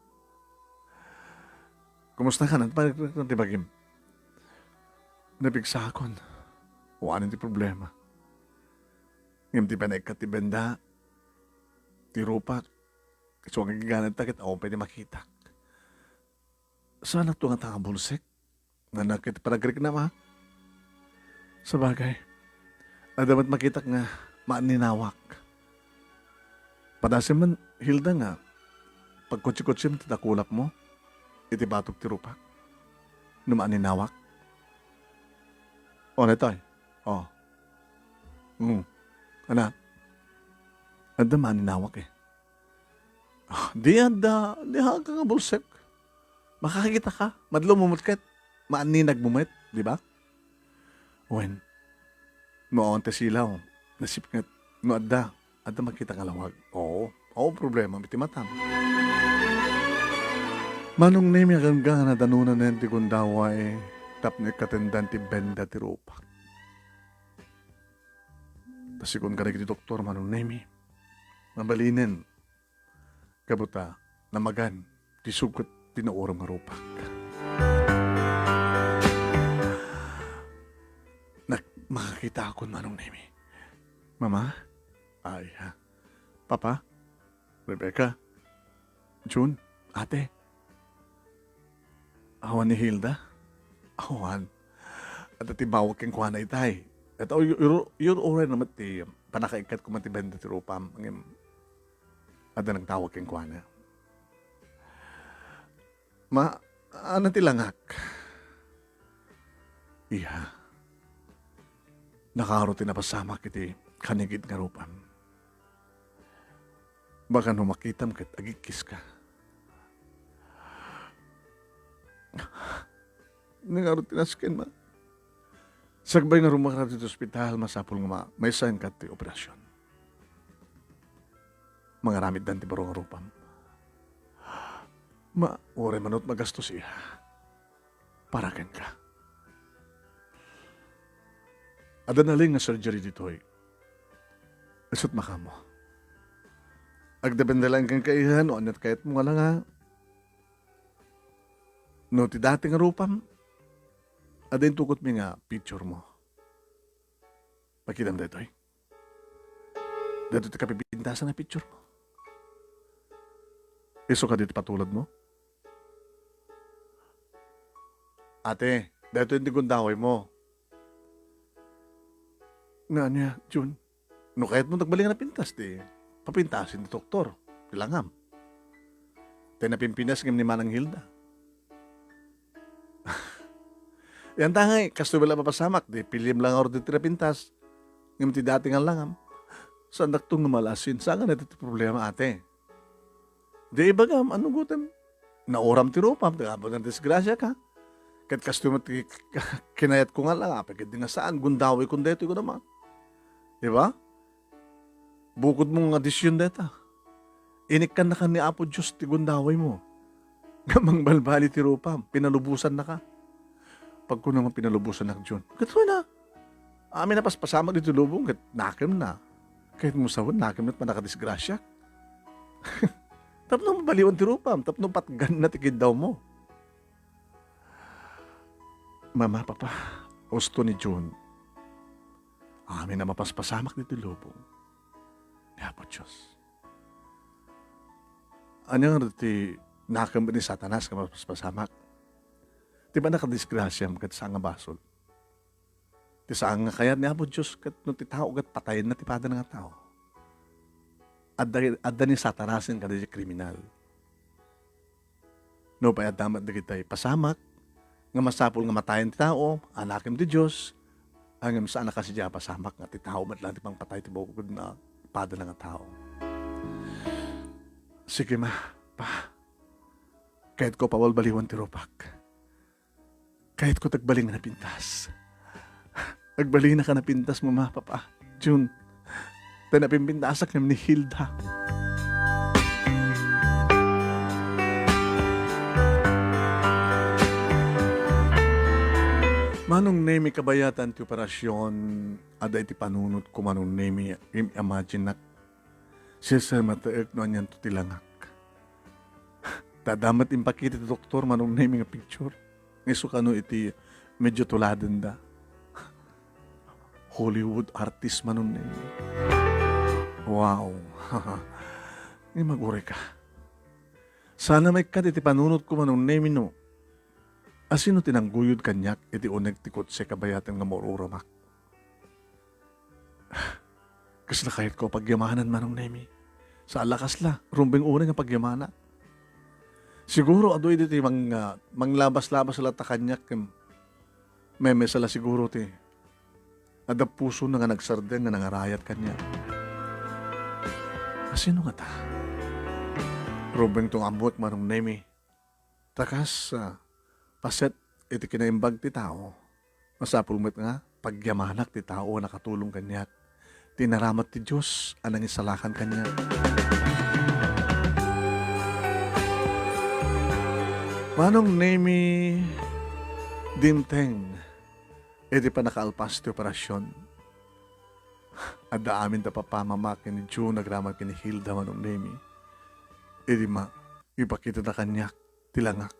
Kumusta ka? Nagparegrektan ti bagim. Napigsakon. Awanen ti problema. Ngem ti panaikkat ti benda, ti rupak, isu nga giganadta ket awan pay ti makitak. Saanakto ngata nga bulsek? Nga naket panagriknam, a? Sabagay, adda met makitak nga maaninawak. Padasem man, Hilda, nga pagkutsi-kutsim ti dakulapmo iti batog ti rupak no maaninawak. O, daytoy. O. Hmm. Anak, adda maaninawak, e. Ah, di adda, di ka nga bulsek. Makakita ka, madlawmo met ket maaninagmo met, di ba? Wen, no awan ti silaw, nasipnget, no adda, adda makita nga lawag. Oo, awan problema iti matam. Manong Nemi, agangga nga nadanonanen ti gundaway tapno ikkatendan ti benda ti rupak. Ta sigun kadagiti doktor, Manong Nemi, mabalinen, gapu ta namagan ti sugot ti nauram nga rupak. Nak-, makakitaakon, Manong Nemi. Mama? Ay, ha? Papa? Rebecca? Jun? Ate? Awan ni Hilda? Awan. Adda ti bawag kenkuana itay. Ket, oh, your, your, your oray naman ti panakaikkat ko man ti benda ti rupam. Ngem, adda nagtawag kenkuana. Ma, ano ti langak? Iya. Nakaro ti napasamak iti kanigit nga rupam. Baka no makitam ket agikkiska. Ngarud ti nasken, ma. Sakbay nga rumakar ti ospital, masapul nga ma-, maysaenka ti operasyon. Mangaramiddan ti baro nga rupam. Ma, uray manut magastos iya. Para kenka. Adda nalin nga surgery ditoy. Isut makamo. Agdepende laeng kenka, iha, no aniat kayatmo nga langa. No ti dati nga rupam, adda intukotmi nga picture mo. Pakitam daytoy. Daytoy ti kapipintasan a picture mo. Isu kadi ti patulodmo? Ate, daytoy ti gundaway mo. Nga ania, Jun? No kayatmo nagbalin nga napintas, ti papintasen ti doktor, ti langam. Ti napimpinas ngem ni Manang Hilda. Yan ta ngay, kastoy met la mapasamak, di pilim lang order ti napintas. Ngem ti dati nga langam. Saandakto nga malasin, saan nga daytoy ti problema, ate? Di ibagam, ano gutem? Nauram ti rupam, ti apo nga disgrasya ka. Ket kastoy met ti kinayatko nga lang, apay ket di nga saan, gundaway kun daytoy, kunam a. Di ba? Bukod mo nga desisyon dayta. Inikkannaka ni Apo Dios ti gundaway mo. Nga mangbalbali ti rupam, pinalubosannaka. Pagkuna man pinalubosannak, Jun. Ket na. Amin a paspasamak ditoy lubong, ket nakemna. Ket mo sawen, nakemna ti pannakadisgrasya. Tapno mabaliwan ti rupam, tapno patganna ti kiddawmo. Mama, Papa, husto ni Jun. Amin a mapaspasamak ditoy lubong ni Apo Dios. Ania nga ti nakem ni Satanas nga mapaspasamak? Ti pannakadisgrasiam ket saan nga basol. Ti saan nga kayat ni Apo Dios ket no ti tao ket patayenna ti padana nga tao. Adda, adda ni Satanasen kadagiti kriminal. Nupay adda met dagiti pasamak nga masapul nga matayen ti tao, anakem ti Dios, ngem saan a kasdiay a pasamak nga ti tao met laeng ti mangpatay ti bukod nga padana nga tao. Sige, ma, pa. Kayatko pabalbaliwan ti rupak. Kayatko ti agbalin nga napintas. Agbalinaka napintas, Mama, Papa, Jun. Ta napimpintasak ngem ni Hilda. Manong Nemi, kabayatan ti operasion, adda iti panunotko, Manong Nemi, im-, imagine-nak. Sir, sir, mataek no anianto ti langak. Ta adda met impakita ti doktor, Manong Nemi, nga picture. Nga isu kano iti medyo tuladenda. Hollywood artist, Manong Nemi. Wow. Nga maguray ka. Sana maikkat iti panunotko, Manong Nemi, no. Asino ti nangguyod kaniak iti uneg ti kotse kabayatan nga maur-uramak? Kasla kayatko a pagyamanan, Manong Nemi. Saan la kasla, rumbeng unay nga pagyamanak. Siguro, adu idi ti mang-, ah, manglabas-labas latta kaniak, ken memesa la siguro ti adda pusona nga nagsardeng nga nangarayat kaniak. Asino ngata? Rumbengto nga ammoek, Manong Nemi. Ta kas, ah, paset iti kinaimbag ti tao, masapul met nga pagyamanak ti tao a nakatulong kaniak. Ti inaramat ti Dios a nangisalakan kaniak. Manong Nemi, dimteng iti pannakaalpas ti operasion. Adda amin ta papamama ken ni June agraman ken ni Hilda, Manong Nemi. Idi ma-, ipakitana kaniak ti langak.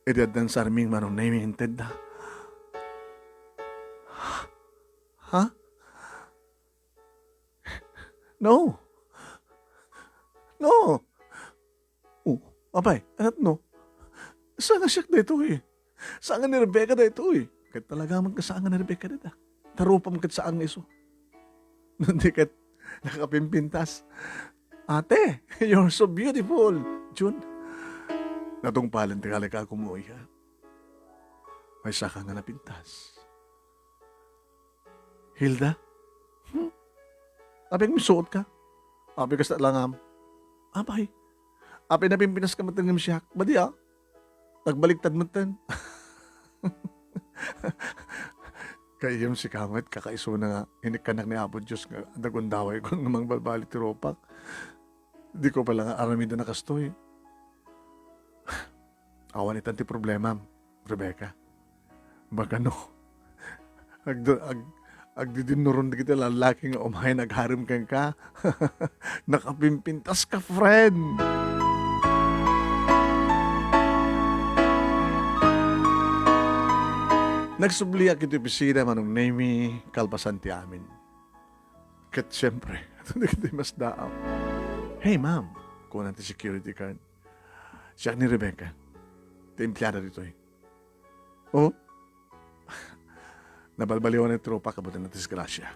Idi addan sarming, Manong Nemi, intedda. Ha? No. No. Oh, apay, anat no? Saan nga siak daytoy? Saan nga ni Rebecca daytoy? Ket talaga man ket saan nga ni Rebecca dita. Ta rupam ket saan nga isu. Nunti ket nakapimpintas. "Ate, you're so beautiful, June." Natungpalen ti kalikak, umuy ka. Maysaka nga napintas. Hilda? Hmm? Apay agmisuot ka? Apay kasta langam? Apay? Apay napimpinas ka met ngem siak? Madi, ah. Nagbaliktad met ten. Kayem sika met, kakaisuna nga inikkanak ni Apo Dios nga adda gundaway kon nga mangbalbali ti rupak. Di ko pala nga aramiden a kastoy. Awan itan ti problemam, Rebecca. Baga no, agda-, ag-, agdidinnuron dagiti lallaki nga umayen agarem kenka. Nakapimpintas ka, friend! Nagsubliak iti opisina, Manong Nemi, kalpasan ti amin. Ket siempre, dagiti masdaaw. "Hey, ma'am," kuna ti security guard. "Siak ni Rebecca, ti empleada ditoy." "Oh?" "Nabalbaliwan ti rupak, abadan a disgrasya."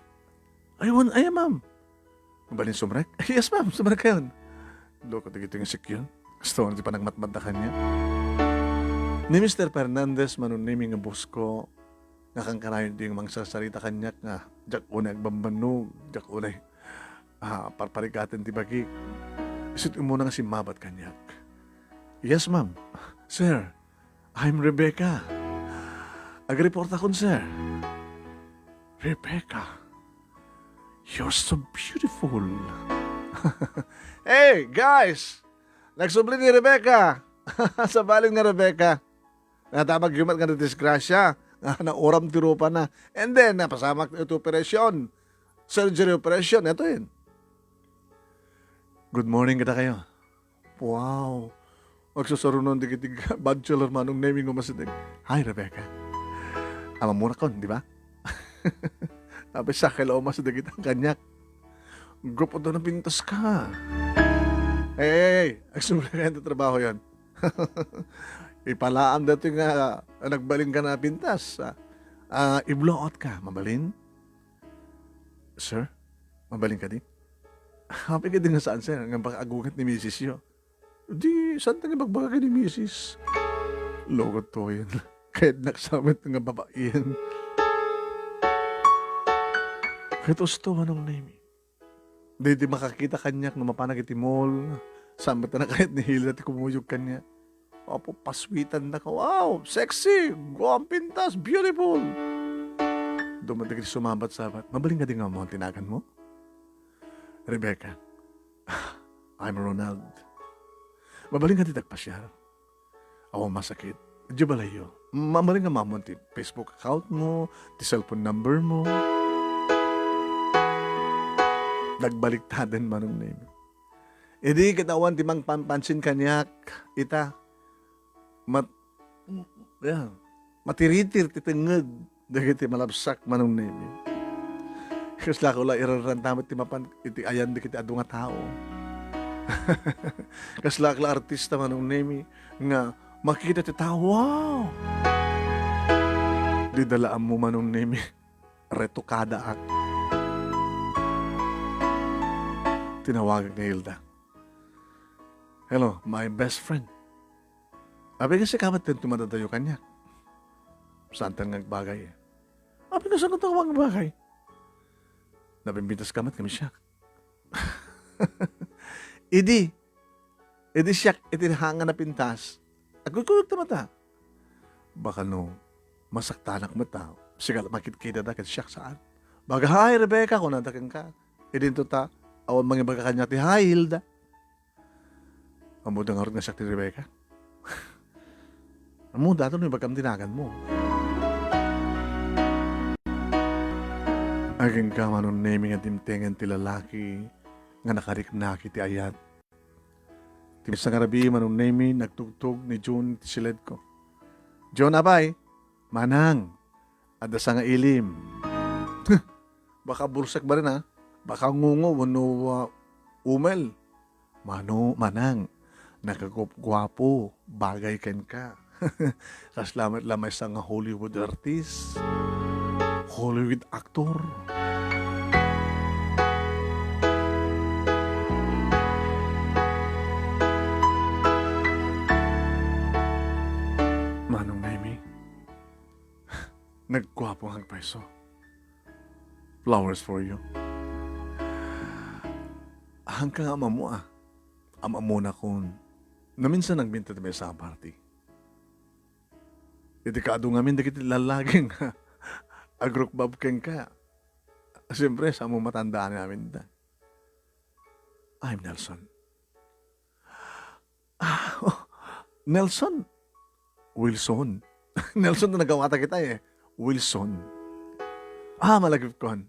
"Ay, wen aya, ma'am?" "Mabalin sumrek?" "Yes, ma'am, sumrek kayon." Loko dagitoy nga sikyon. Gusto ti panagmatmatda kaniak. Ni Mister Fernandez, Manong Nemi, nga boss ko, nga kankanayon di nga mangsarsarita kaniak nga diak unay agbambannog, diak unay, ah, parparigaten ti bagik. Isu ti umuna nga simmabat kaniak. "Yes, ma'am." "Sir, I'm Rebecca. Agreportakon, sir." "Rebecca, you're so beautiful." "Hey, guys! Nagsubli ni Rebecca." Sabali nga Rebecca. Natabag yumat nga nadisgrasya, nga nauram ti rupana. And then, napasamak iti operasyon. Surgery operation, ito yun. "Good morning kadakayo." Wow. Agsusarunon dagiti bachelor, Manong Nemi, nga umasideg. "Hi, Rebecca. Amamurakon, di ba?" Apay sakay la umasideg ita kaniak. "Gwapo ta napintas ka." "Hey, hey, hey, agsubli kayon ti trabaho yon." Ipalaam datoy nga nagbalin ka napintas. Ah, ah, i-blow out ka. Mabalin? "Sir, mabalin kadi?" "Apay kadi nga saan, sir, nga baka agunget ni misis yo?" "Di, saan ta nga ibagbaga ken ni misis?" Loko toyen. Kayatnak sa met nga babaien. Ket usto, Manong Nemi. Daydi makakita kaniak no mapanak iti mall. Saan met a nakayat ni Hilda ti kumuyog kaniak. Apo, pasweetandaka. "Wow, sexy! Guam pintas! Beautiful!" Dumadag iti sumabat-sabat. "Mabalin kadi nga ammo ti naganmo?" "Rebecca." "I'm Ronald." "Mabalin kadi ti agpasiar?" "Awan masakit. Idiay balayyo." Mamali nga maammoan ti Facebook account mo, ti cellphone number mo. Nagbaliktaden, Manong Nemi. Idi ket awan ti mangpanpansin kaniak, ita, mat-, yeah, matiritir ti tengnged dagiti malabsak, Manong Nemi. Kasla ko la iraranta met ti mapan iti ayan dagiti adu nga tao. Kasla la artista, Manong Nemi, nga makita ti tao, "Wow!" Dida la ammo, Manong Nemi, retokadaak. Tinawagak ni Hilda. "Hello, my best friend." Apay nga sika met ti madadayo kaniak. Saantan nga agbagay. Apay nga saan nga agbagay? Napimbitaska met ngem siak. Idi, idi siak iti hanga napintas, agkuykuyak ta mata. Baka no, masaktanak met ta, sika la makitkitada ket siak saan. Baga, "Hi, Rebecca," kunada kenka. Idinto ta, awan mangibaga kaniak ti, "Hi, Hilda." Ammoda ngarud nga siak ti Rebecca? Ammoda, no ibagam ti naganmo. Agingga, Manong Nemi, nga dimtengen ti lalaki nga nakariknak iti ayat. Ti maysa nga rabii, Manong Nemi, nagtugtog ni Jun ti siledko. "Jun, apay?" "Manang, adda sangailim." Baka bulsek barina, baka ngungo wenno, ah, umel. Mano, Manang, nakaguapguapo, bagay kenka. Kasla met la maysa nga Hollywood artist, Hollywood actor. Manong Nemi, nagguapo nga agpayso. Flowers for you. Haanka nga am-ammo, ah. Am-ammona kon naminsan nagminta ti maysa a party. Iti kaadu ngamin dagiti lallaki nga agrukbab kenka. Siyempre, sa mo matandaan ngamin da. "I'm Nelson." "Ah, oh, Nelson?" "Wilson." Nelson ti nagawata kita, eh. "Wilson." "Ah, malagipkon."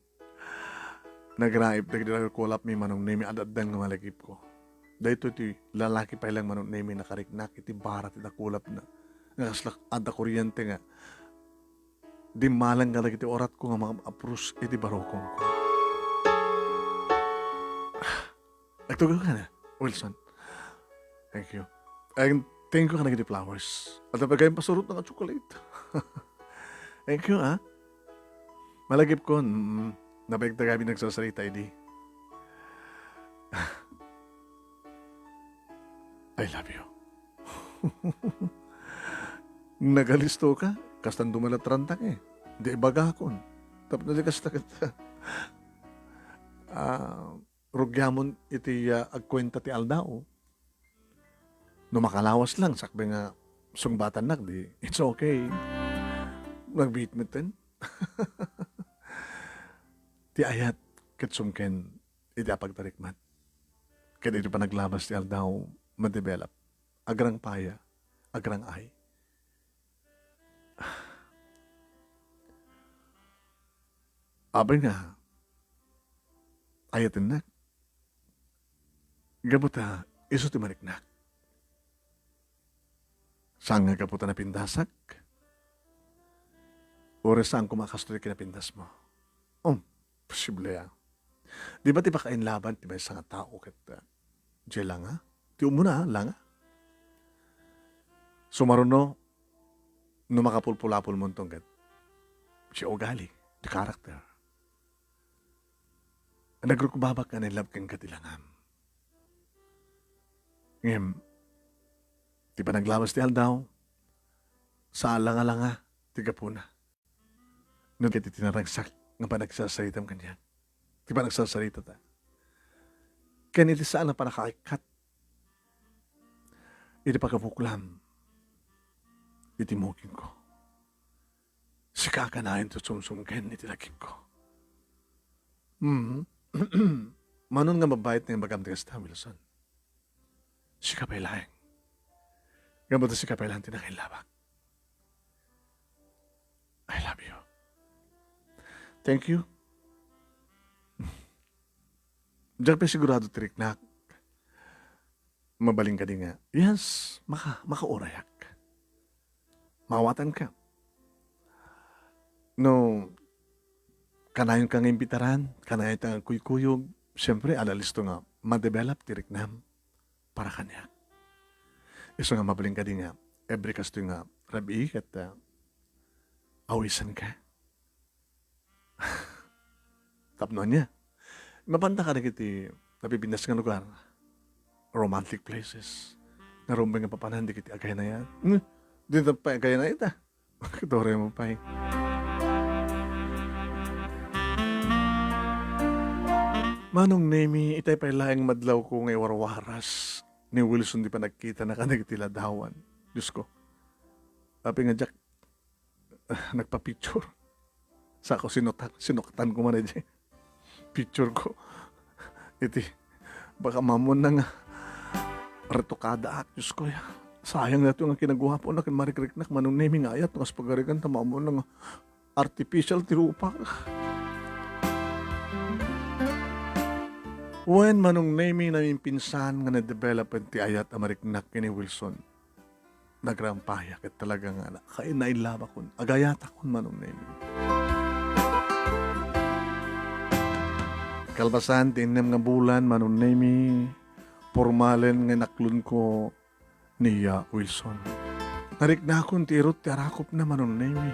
Nagraip dagiti kulapmi, Manong Nemi, ad-addan nga malagipko. Daytoy ti lalaki pay lang, Manong Nemi, nakariknak iti bara ti dakulapna. Nga kasla adda kuryente nga dimmalan kadagiti uratko nga mangam-apros iti barukongko. Agtugawka na, Wilson. Thank you. And thank you kadagiti flowers. At napagayam pasurot nga chocolate. Thank you, ah. Malagipkon, mm, nabayag ta kami nagsasarita idi. I love you. Nagalisto ka, kastan dumalatrantak, eh. Di ibagakon. Tapno di kasta kita. Ah, rugiamon iti, ah, agkuenta ti aldaw. No makalawas lang, sakbay nga sungbatannak, di, it's okay. Nagbiit metten. Ti ayat, ket sumken, iti apagtarikmat. Ket iti panaglabas ti aldaw, madevelop. Agrangpaya, agrang-ay. Apay nga, ayatennak. Gapu ta isu ti mariknak. Saan nga gapu ta napindasak? Uray saan koma a kastoy ti kinapindasmo? Um, posible, ah. Di ba ti pakainlaban ti maysa nga tao ket, ah, diay langa? Ti umuna, ah, langa. Sumaruno, no makapulpulapolmonto ket diay ugali, ti character. Nagrukbabak nga nailab kenka ti langam. Ngem, ti panaglabas ti aldaw, sa langa-langa ti gapuna. No ket iti naragsak nga panagsasaritam kaniak, ti panagsasaritata, ken iti saan a pannakaikkat iti pagabuklam iti mukingko. Sika a kanayon ti sumsumken iti lagipko. Mm. Manon nga mabayat nga ibagam ti kasta, Wilson. Sika pay laeng. Ngem ta sika pay laeng ti nakailabak. I love you. Thank you. Diak pay sigurado ti riknak. Mabalin kadi nga, yes, maka-, makaurayak. Maawatanka. No, kanayonka nga imbitaran, kanayonka nga kuykuyog, siyempre, adda listo nga ma-develop ti riknam para kaniak. Isu nga mabalin kadi nga, every kastoy nga rabii ket, ah, awisenka. Tapno ania? Mapanta kadagiti napipintas nga lugar, romantic places. Nga rumbeng nga papanan dagiti agaynayan. Hmm, dita pay agaynayan ta. Ket uray mo pay. Manong Nemi, itay pay laeng madlawko nga iwarwaras ni Wilson ti panagkitana kadagiti ladawan. Diosko. Apay nga diak nagpa-picture. Sako sinutak-, sinukatan ko man idiay picture ko. Iti, baka maammoanna nga retukadaak, Diosko, ya. Sayang daytoy nga kinaguaponak ken marikriknak, Manong Nemi, nga ayat, no kas pagarigan ta maammoanna nga artificial ti rupak. Wen, Manong Nemi, namimpinsan nga na-develop ti ayat a mariknak ken ni Wilson. Nagrampayak ket talaga nga na-, kai-, naillabakon, agayatakon, Manong Nemi. Kalpasan ti innem nga bulan, Manong Nemi, pormalen nga inaklonko ni, ah, Wilson. Nariknakon ti irut ti arakupna, Manong Nemi.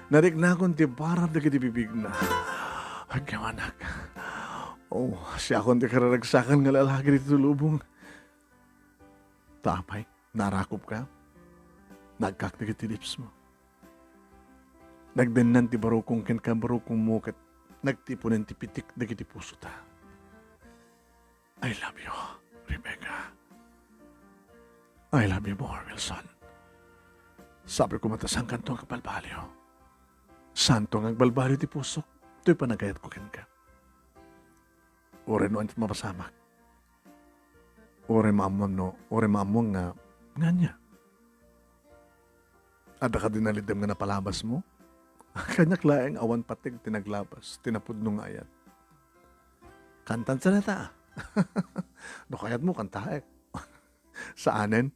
Nariknakon ti barad dagiti bibigna. Agyamanak. Oh, siakon ti kararagsakan nga lalaki ditoy lubong. Ta apay, naarakupka? Nagkak dagiti lips mo. Nagdennan ti barukong kenka, barukongmo ket nagtiponen ti pitik dagiti pusota. I love you, Rebecca. I love you more, Wilson. Sabi ko, matasankanto nga agbalbaliw. Santo nga agbalbaliw ti pusok, toy panagayatko kenka. Uray no ania ti mapasamak. Uray maammo no, uray maammo nga, nga ania. Adda kadi naliddem nga napalabas mo? Kaniak laeng awan pateg ti naglabas, ti napudno nga ayat. Kantan sa nata, ah. No kayat mo, kantaek. Saanen?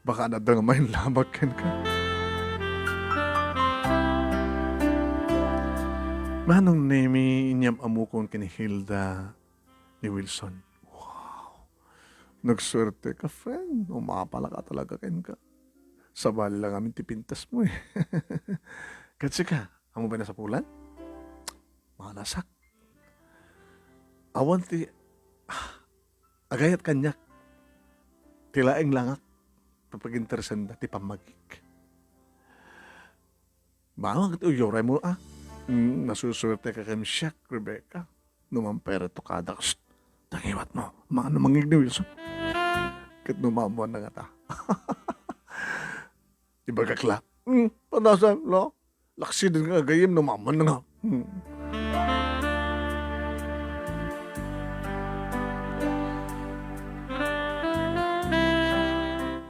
Baka adda nga mainlabak kenka. Manong Nemi, inyam-amokon ken ni Hilda ni Wilson. Wow! Nagsuerte ka, friend. Umapalaka talaga kenka. Sabali lang amin ti pintas mo, eh. Ket sika, ammo pay nasapulan? Manasak. Awan ti, ah, agayat kaniak. Ti laeng langak. Papaginteresanda ti pammagik. Bawang ket uyoray mo, ah. Mm, nasusuerte ka ken siak, Rebecca. No man pay retukadak, shh, tangiwat mo. Mano mangngeg ni Wilson? Ket no maammoanna ngata. Ibagak la. Hmm, padasan, lo. Laksiden nga agayem no maammoanna nga. Hmm.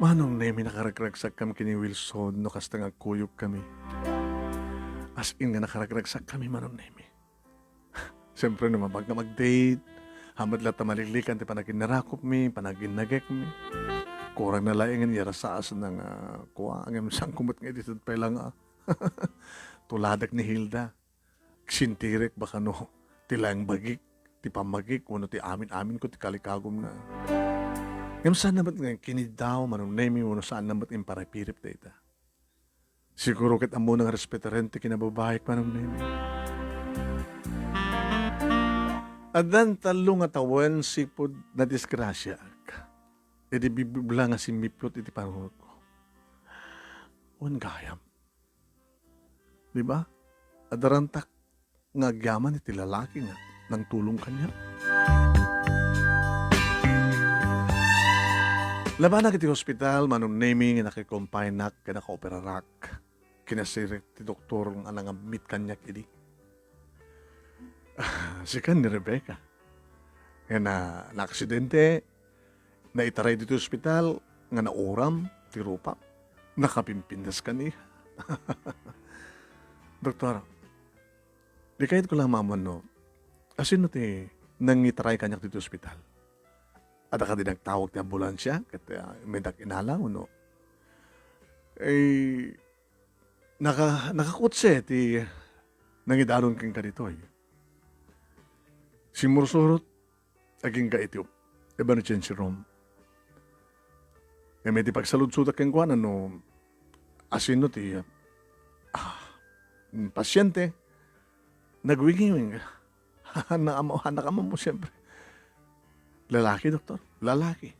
Manong Nemi, nakaragragsakkami ken ni Wilson no kasta nga agkuyogkami. As in nga nakaragragsakkami, Manong Nemi. Siyempre, no mapan nga mag-date, haan met latta maliklikan ti panaginnarakupmi, panaginnagekmi. Kurang na laengen iyarasaasna nga kua, ngem saan ko met nga idi pay la nga tuladak ni Hilda. Sintirek baka no ti laeng bagik, ti pammagik, wenno ti amin-aminko ti kalikagumna. Ngem saan na met nga kiniddaw, Manong Nemi, wenno saan na met nga imparipirip dayta. Siguro ket ammona nga respetaren ti kinababaik, Manong Nemi. Addan tallo nga tawen sipud nadisgrasiaak. Idi bibibla nga simmiplot iti panunotko. Wen gayam. Di ba? Adda rantak nga agyaman iti lalaki nga nangtulong kaniak. Labanak iti hospital, Manong Nemi, nga naki-confine-ak ken nakaoperarak. Kinasirek ti doktor nga nangammit kaniak idi. Sika ni Rebecca. Nga na, naaksidente, naitaray ditoy ospital nga nauram ti rupak. Nakapimpintas kaniak. Doktor, di kayatko lang maammuan no, asino ti nangitaray kaniak ditoy ospital? Adda kadi nagtawag ti ambulansia ket, ah, immedak inala wenno? Eh, naka-, nakakotse ti nangidaron kenka ditoy. Simmursurot agingga iti emergency room. Ngem iti pagsaludsodak kenkuana no asino ti, ah, pasiente, nagwingiwing. Haanna a maammo, siempre. Lalaki, doktor. Lalaki.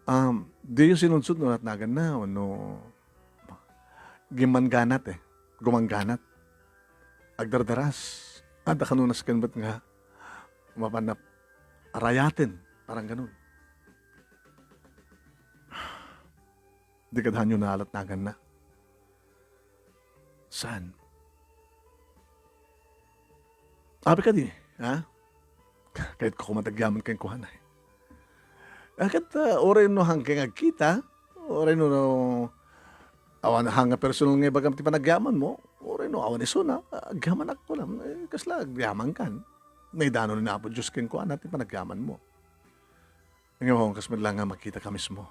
Um, diyo sinudsod no natnaganna wenno gimangganat eh. Gumangganat. Agdardaras. Adda kano nasken met nga mapanna arayaten. Parang ganun. Di kadaanyo nalatnaganna. Saan? Abi kadi, ha? Kayatko koma ti agyaman kenkuana, eh. Ah, ket, ah, uray no haanka nga agkita, uray no, no awan haanka nga personal nga ibagam ti panagyamanmo, uray no awan isuna, ah, agyamanak kunam, eh, kasla agyamankan. Naidano ni Apo Dios kenkuana ti panagyamanmo. Ngem awan kas met laeng nga makitaka mismo.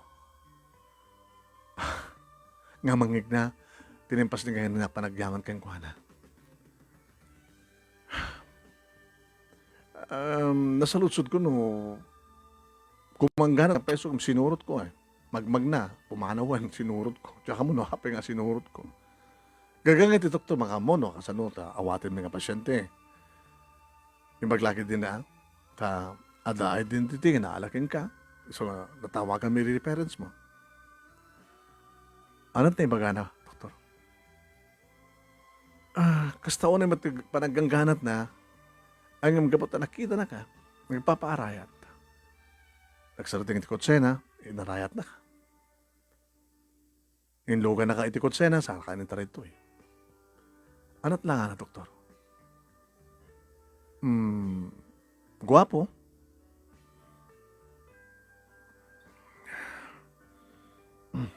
Nga mangngegna, ti naimpasnigayna a panagyaman kenkuana. Um, nasaludsodko no gumangganat a peso ket sinurotko, eh. Magmagna, pumanawen, sinurotko. Diak ammo no apay nga sinurotko. Gaga nga iti doktor, makaammo no kasano ta awatenmi nga pasiente. Imbag la ketdin, ta adda identity nga naala kenka. So, natawaganmi iti parents mo. Ania ti ibagana, doktor? Ah, kasta unay met ti panaggangganatna, ngem gapu ta nakitanaka, nagpapaarayat. Nagsardeng ti kotsena, inarayatnaka. Inlugannaka iti kotsena, saanka intaray ditoy. Ania ti langana, doktor? Hmm, guapo. Hmm.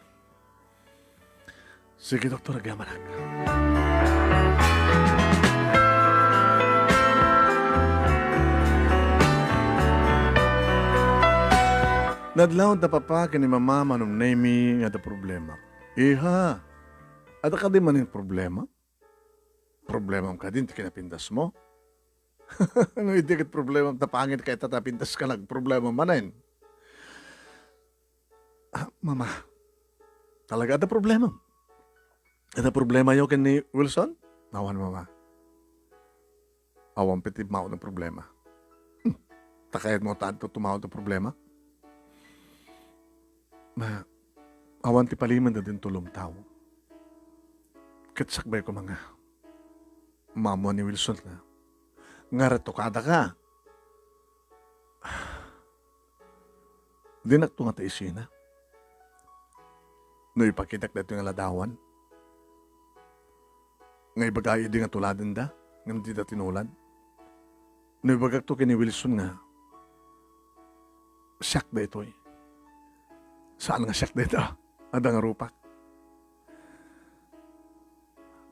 Sige, doktor, agyamanak. Nadlaw da papa ken ni mama manumnemi nga adda problema. Iha, adda kadi manen problema? Problemam kadi ti kinapindasmo? No idi ket problemam ta pangit kayat ta napindaska, nagproblema manen. Ah, mama, talaga adda problemam? Adda problemayo ken ni Wilson? Awan, mama. Awan pay ti maon a problema. Hmm. Ta kayatmo ta adda ti maon a problema? Ma, awan ti palimen da din tulom tao. Ket sakbay koma nga maammuan ni Wilson nga, nga reto kadaka. Dinak to nga ta isina. No ipakitak daytoy nga ladawan, nga ibaga idi nga tuladenda, ngem dida tinulad. No ibagak to ken ni Wilson nga, siak daytoy. Saan nga siak dayta? Adda nga rupak.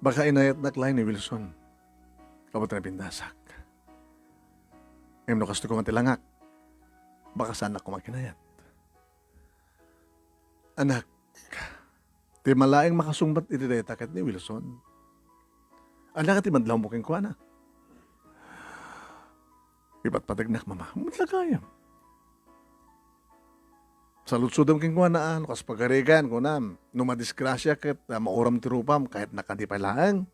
Baka inayatnak laeng ni Wilson. Gapu ta napindasak. Ngem no kastoy koma ti langak, baka saannak koma kinayat. Anak, ti malaeng makasungbat iti dayta ket ni Wilson. Ania ti madlawmo kenkuana? Ipatpategnak, mama. Met la gayam. Saludsodem kenkuana, a, no kas pagarigan, kunam, no madisgrasia ket, a, mauram ti rupam, kayatnak kadi pay laeng.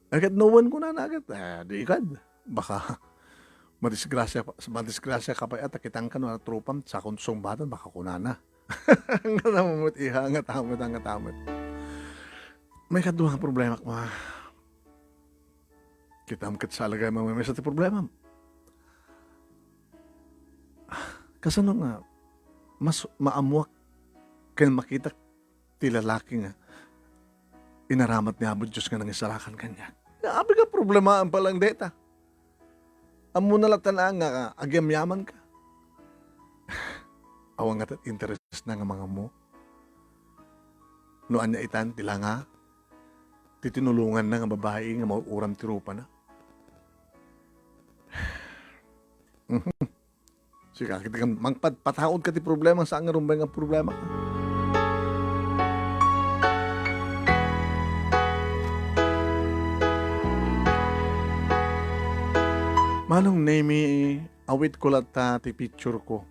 Ay, ket no wen kunana ket, a, di ikad. Baka madisgrasia, madisgrasia ka pay, a, ta kitangka no rupam, sakon sungbatan, baka kunana. Ngatamet, iha, ngatamet, ngatamet. May kadua nga problema, ma. Kitam ket salagay mamaysa ti problemam. Kasano nga mas maammuak ken makitak ti lalaki nga inaramat ni Apo Dios nga nangisalakan kaniak? Nga abi nga problemaam pay laeng dayta. Ammona latta nga agyamyamanka. Awan ngata interest na nga mangammo. No ania itan ti langa ti tinulonganna nga babai nga mauram ti rupana. Sika, ket kan mangpatpataod ka ti problema, saan nga rumbeng nga problema ka. Manong Nemi, awit ko latta ti picture ko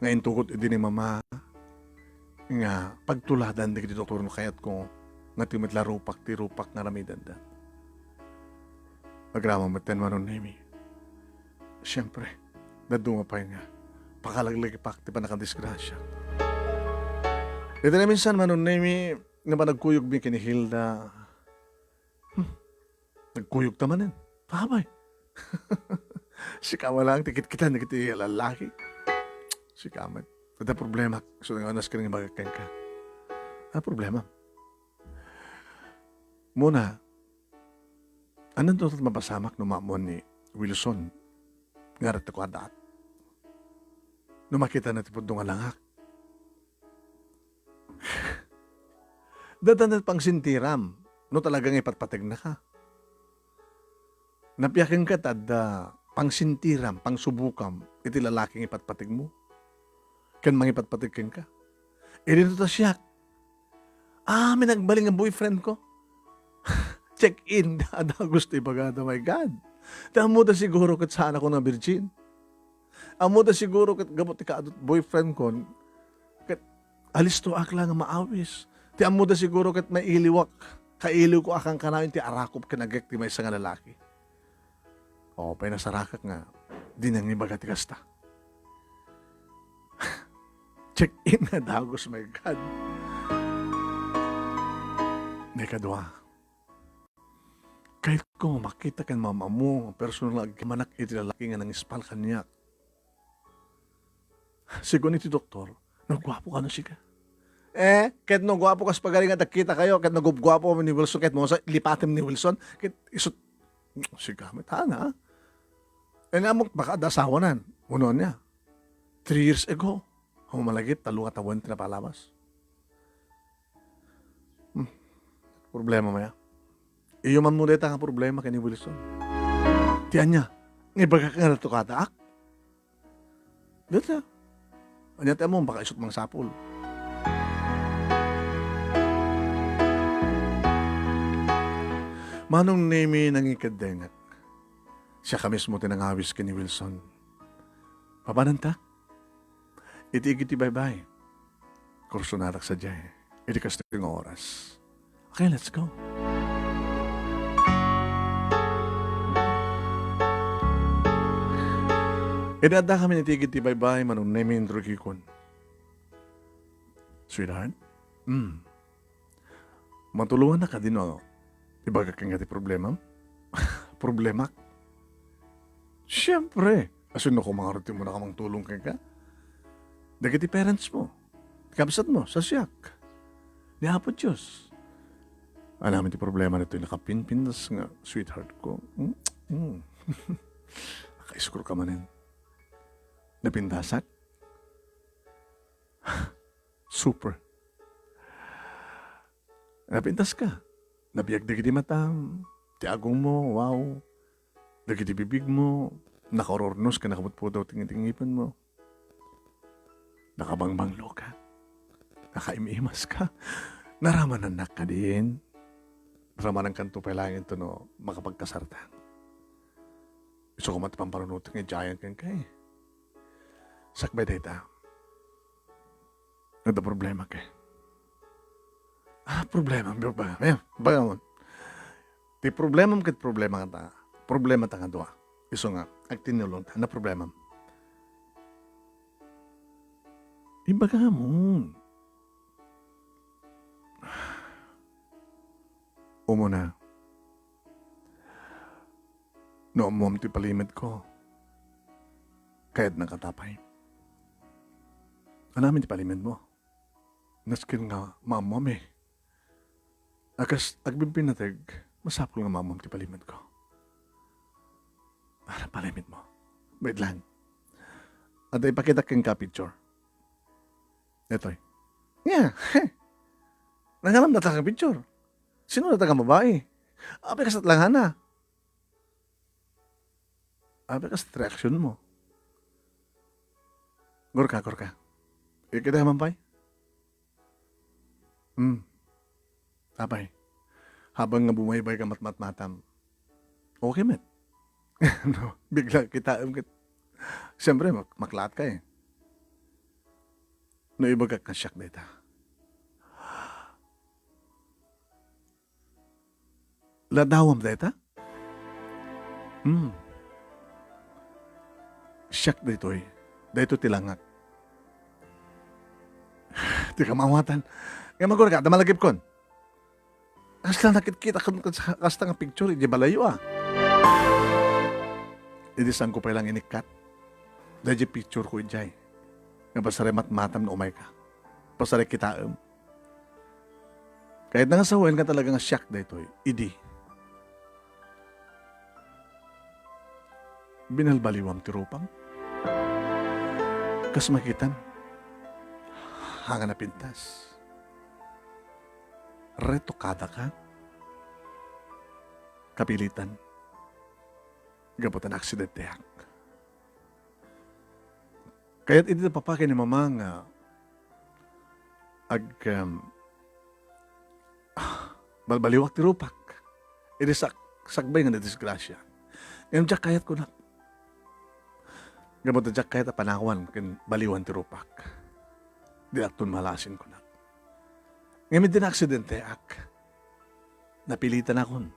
nga intugot idi ni Mama nga pagtuladan dagiti doktor no kayatko nga ti met la rupak ti rupak nga aramidenda. Agraman metten, Manong Nemi. Siempre, dadduma pay nga pakalaglagipak ti pannakadisgrasia. Iti naminsan, Manong Nemi, nga panagkuyogmi ken ni Hilda, hmm, nagkuyogta manen. Apay. Sika met laeng ti kitkitan dagiti lallaki. Sika met. Adda problema. So, nga anas ken ibagak kenka. Adda problema. Muna, ananto ti mapasamak no maammoan ni Wilson nga aratko adaak? No makitana ti pudno nga langak? Adda pangsintiram no talaga nga ipatpategnaka. Napiaken ket adda pangsintiram, pangsubokam iti lalaki nga ipatpategmo ken mangipatpateg kenka. Idi no ta siak, ah, may nagbalin nga boyfriend ko. Check in, adda gusto ibagada, my God. Ta ammoda siguro ket saan ako nga virgin. Ammoda siguro ket gapu ti kaadut boyfriend kon, ket alisto ak la nga maawis. Ti ammoda siguro ket mailiwak, kailiw ko a kankanayon ti arakop ken agek ti maysa nga lalaki. O, pay nasarakak nga di nangibaga ti kasta. Check in nga dagus, my God. Ikadua, kayatko makita ken maammo personal nga agmanak iti lalaki nga nangispal kaniak. Sigun iti doktor, naguapo kano sika. Eh, ket no guapo kas pagari nga dagkita kayo, ket nagubguapo ni Wilson, ket mo sa lipatem ni Wilson, ket isut, sika met, ha, na? Eh, nga mo, baka adda asawanan. Uno niya. Three years ago. Humalagip, tallo nga tawen ti napalabas. Hmm. Problema maya. Iyo man mo dayta nga problema ken ni Wilson. Ti ania, nga ibagak nga natukadaak? Dita. Ania ti ammo, baka isut mangsapul. Manong Nemi, nangikeddengak. Siaka mismo ti nangawis ken ni Wilson. Papananta? Iti igid ti baybay. Kursonarak sadiay. Iti kastoy nga oras. Okay, let's go. Idi addakami iti igid ti baybay, Manong Nemi, introduce kon. Sweetheart? Mm. Matulongannak kadi no ibagak kenka ti problemam? Problemak? Siempre! Asino koma ngarud ti umuna a mangtulong kenka? Dagiti parents mo, kabsat mo, sa siak, ni Apo Dios. Ania met ti problema ditoy nakapinpintas nga sweetheart ko? Hmm? Hmm. Nakaiskur ka manen. Napintasak? Super. Napintas ka. Nabiag dagiti matam, ti agong mo, wow. Dagiti bibig mo, nakaururnos ken nakaputputaw ti, ti ngipen mo. Nakabangbanglo ka. Nakaim-imas ka. Naramanannak kadin. Naramanankanto pay laeng intono makapagkasarta. Isu koma ti pampanunotek nga idiayen kenka, eh. Sakbay dayta, adda problema ka. Ah, problema, baga, baga, baga mo. Ti problemam ket problema ta, problema ta nga dua. Isu nga, agtinulong ta, na problemam. Ibaga mo. Umuna, no ammom ti palimed ko, kayatnak a tapay. Ania met ti palimed mo? Nasken nga maammom, eh. A kas agbibinnateg, masapul nga maammom ti palimed ko. Ania palimed mo? Wait lang. Adda ipakitak kenka picture. Daytoy. Nia, he. Nangaram data nga picture. Sino data nga babai? Apay, kasat langana. Apay, kasat reaksyon mo. Gurka, gurka. Ikita man pay? Hmm. Apay, habang nga bumaybay ka matmatmatam, okay met. No, bigla kitaem ket, siyempre, mak-, maklaat ka eh. No, ibagak nga siak dayta. Ladawam dayta? Hmm. Siak daytoy. Daytoy ti langak. Ti kamaawatan. Nga magurga, adda malagipkon. Kasla nakitkitakon kas-, kasta nga picture, idiay balayo, ah. Idi saanko pay lang inikkat. Daydiay picture ko idiay. Nga pasaray matmatam no umay ka. Pasaray kitaem. Kayatna nga sawen nga talaga nga siak daytoy. Idi. Binalbaliwam ti rupam. Kas makitam. Hanga napintas. Retokada ka. Kapilitan. Gapu ta naaksidente ak. Kayat idi ti papa ken ni mama nga ag-, um, ah, balbaliwak ti rupak. Idi sak-, sakbay nga nadisgrasya. Ngem diak kayat kunak. Gapu ta diak kayat a panawan ken baliwan ti rupak. Di akton malasin kunak. Ngem idi naaksidente ak, napilitan akon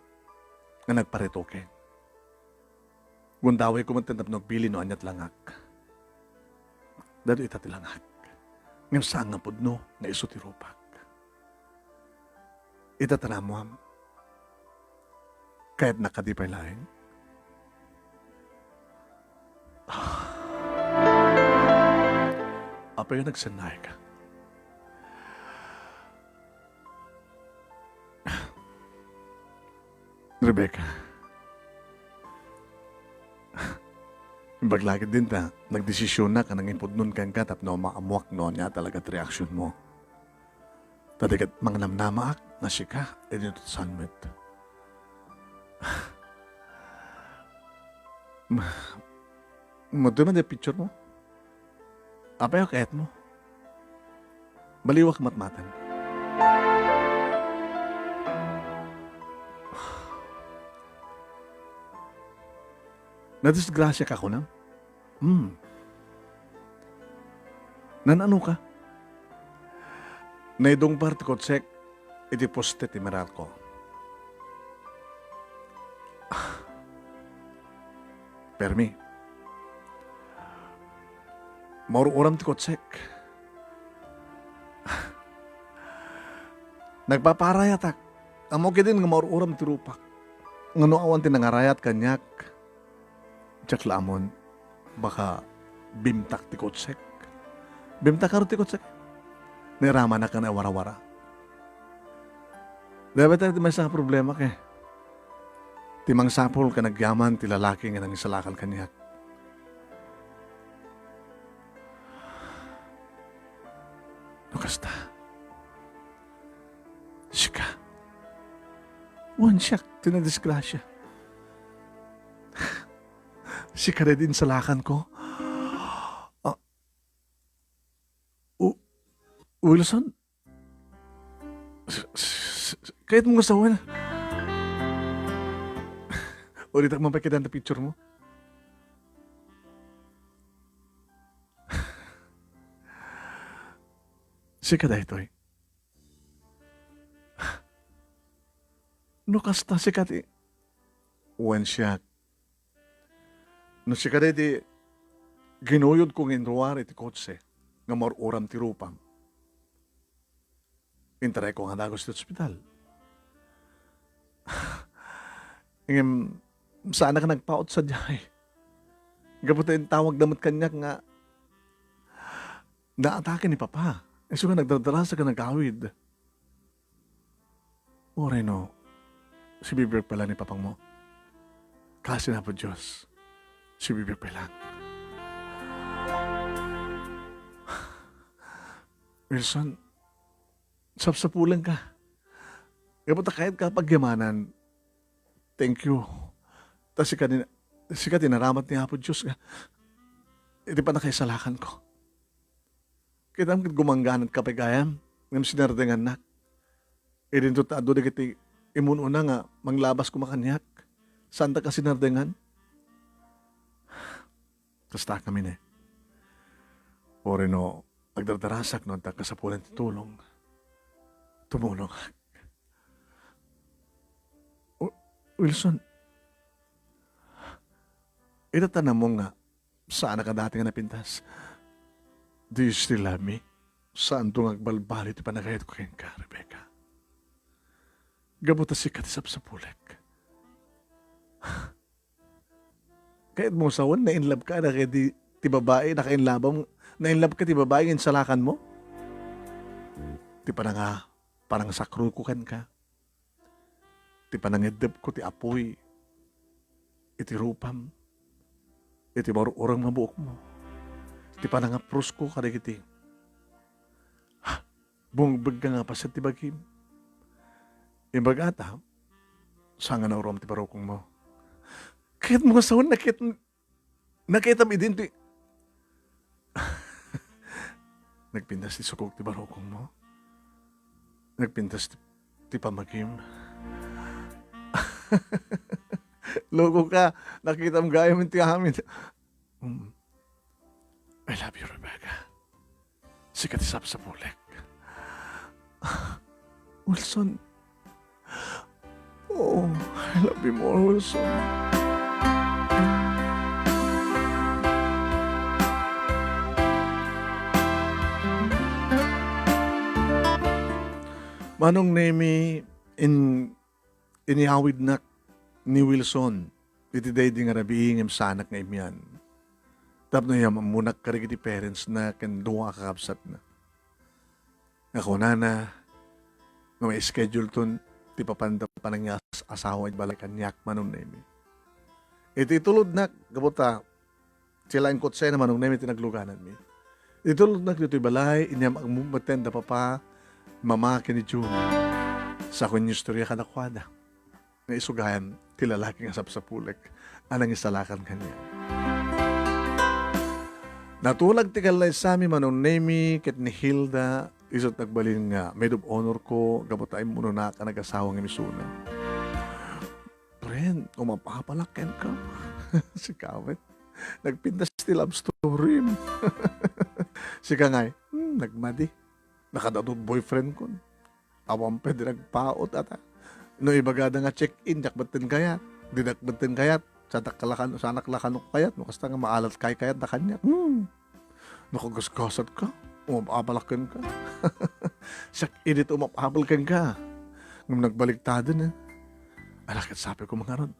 nga nagparetoke. Gundaway ko met tapno agbilin no ania ti langak. Daytoy ita ti langak. Ngem saan nga pudno nga isu ti rupak. Ita ti naammoam. Kayatna kadi pay laeng? Apay nga nagsennay ka? Rebecca, imbag la ketdin ta nagdesisionak a nangipudnon kenka tapno maammoak no ania talaga ti reaksionmo. Ta di ket mangnamnamaak nga sika idi no ti saan met. Ma-, madtoy man ti picturemo? Apay a kayatmo? Baliwak matmatan. Nadisgrasya ka kunam? Hmm. Nan-ano ka? Naidungpar ti kotsek iti poste ti Meralco. Permi. Maur-uram ti kotsek. Nagpapaarayatak. Ammo ketdin nga maur-uram ti rupak. Ngano awan ti nangarayat kaniak? Diak la ammon, baka bimtak ti kotsek. Bimtak ngarud ti kotsek. Nairamanak nga naiwarawara. Dayta ti maysa nga problema ket ti mangsapul ken agyaman ti lalaki nga nangisalakan kaniak. No kasta, sika. Wen siak ti nadisgrasya. Sika daydi insalakanko. Ah, U-, Wilson? S-, s-, s-, kayatmo nga sawen? Ulitak man pay ketdin ti picturemo. Sika daytoy. No kasta, sika ti, wen siak. No sika daydi ginuyodko nga inruar iti kotse nga maur-uram ti rupam, intarayko nga dagus ti ospital. Ngem, saanak a nagpaut sadiay. Gapu ta intawagda met kaniak nga naatake ni Papa. Isu nga nagdardarasa ken nagawid. Uray no, sibibiag pay laeng ni papangmo. Kaasi na, Apo Dios, sibibiag pay laeng. Wilson, Sapsapulenka. Gapu ta kayatko a pagyamanan. Thank you. Ta sika ni, sika ti naramat ni Apo Dios nga iti pannakaisalakanko. Kitam ket gumangganat ka pay gayam, ngem sinardengannak. Idinto ta adu dagiti immun-una nga manglabas koma kaniak. Saantak a sinardengan? Kasta kami ne. Uray no agdardarasak no adda kasapulan ti tulong, tumulongak. O, Wilson, ita ta nammo nga saanak a dati nga napintas. Do you still love me? Saanto nga agbalbaliw ti panagayatko kenka, Rebecca. Gapu ta sika ti sapsapulek. Kayatmo sawen, na-in love ka, na kay di, ti babae, naka-in love-am, na-in love ka ti babae nga insalakanmo? Ti pananga-, panangasakruko kenka. Ti panangeddepko ti apuy iti rupam, iti maur-ureng nga buokmo. Ti panangaprusko kadagiti bumegbegga nga paset ti bagim. Imbag ata, saan nga naurom ti barukongmo. Kayatmo nga sawen, nakit-, nakitam idin ti, nagpintas ti sukog ti barukongmo. Nagpintas ti, ti pamagim. Loko ka, nakitam gayam ti amin. Mm. I love you, Rebecca. Sika ti sapsapulek. Wilson. Oh, I love you more, Wilson. Manong Nemi, in-, iniyawidnak ni Wilson iti daydi nga rabii ngem saanak nga imian. Tapno iyam-ammonak kadagiti parents na ken dua a kakabsatna. Nga kunana, nga ma-schedule ton ti papanda panangyas-asawa iti balay kaniak, Manong Nemi. Iti itulodnak, gapu ta, ti laeng kotsena, Manong Nemi, ti naglugananmi. Iti itulodnak ditoy balay, inyam-ammo metten da papa, mama, ken ni Jun. Sa ko inistorya kadakuada nga isu gayam ti lalaki nga sapsapulek a nangisalakan kaniak. Natulag ti kallaysami, Manong Nemi ket ni Hilda, isut' nagbalin nga maid of honor ko gapu ta immunonak a nagasawa ngem isuna. Friend, umap-apalak kenka. Sika met. Nagpintas ti love story. Sika ngay, hmm, nagmadi. Nakadadot boyfriend kon. Awan pay di nagpaut ata. No ibagada nga check-in, diak metten kayat. Dinak metten kayat. Sanak la kan-, sanak la kano kayat. No kasta nga maalat kay kayat da kaniak. Hmm. No kagasgasat ka, umap-apalak kenka. Siak idi ti umap-apal kenka. Ngem nagbaliktaden, eh. Ala, ket sapay ko mangarud.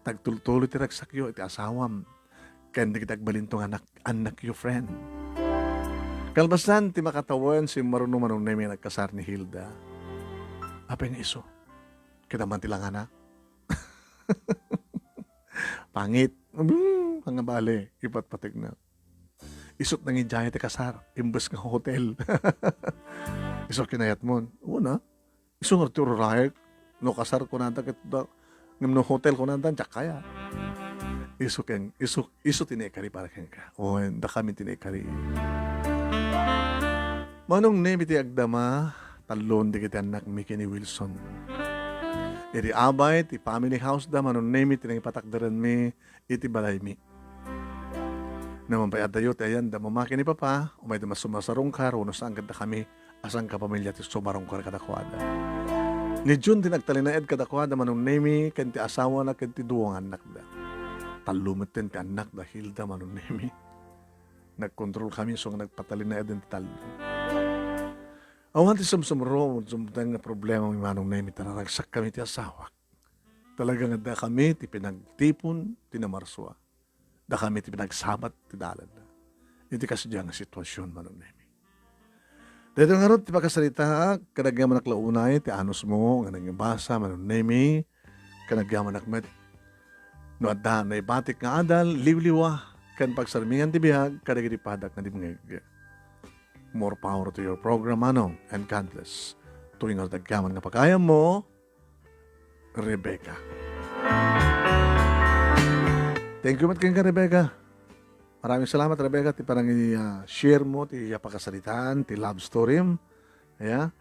Tagtultuloy ti ragsakyo iti asawam ken dagiti agbalinto nga anak, annakyo, friend. Kalpasan ti makatawen, simmaruno, Manong Nemi, nagkasar ni Hilda. Apay nga isu? Kita man ti langana. Pangit. Hmm, pangabali, ipatpategna. Isut' nangidiay ti kasar, imbes nga hotel. Isu kinayatmon. Una, isu nga ti ururaek. No kasar kunada ket da, ngem no hotel kunada, diak kayat. Isu ken, isu, isu ti naikari para kenka. O, dakami ti naikari. Manong Nemi ti agdama, tallon dagiti annakmi ken ni Wilson. Idi abay ti family house da, Manong Nemi ti nangipatakderanmi iti balaymi. Naman pay adayo ti ayan da mama ken ni papa, umayda masumasarungkar, wenno saan ket dakami a sangkapamilya ti sumarungkar kadakuada. Ni Jun ti nagtalinaed kadakuada, Manong Nemi, ken ti asawana ken ti dua nga annakda. Tallo metten ti annakda, Hilda, Manong Nemi. Nagkontrol kami, so nga nagpatalinaed ti tallo. Awan ti sumsumro, sumteng nga problema mi, Manong Nemi, ta naragsak kami ti asawak. Talaga nga dakami ti pinagtipon ti namarsua. Dakami ti pinagsabat ti dalanna. Iti kasdiay nga situasion, Manong Nemi. Daytoy ngarud ti pakasaritaak, ket agyamanak la unay ti anusmo nga nangibasa, Manong Nemi, ket agyamanak met no adda naibatik nga adal, liwliwa, ken pagsarmingan ti biag kadagiti padak nga dimngeg. More power to your program, Manong, and God bless. Toy nga dagkaman nga pagayammo, Rebecca. Thank you met kenka, Rebecca. Maraming salamat, Rebecca, ti panangi-, ah, share mo ti, ah, pakasaritaan, ti love story. Yeah?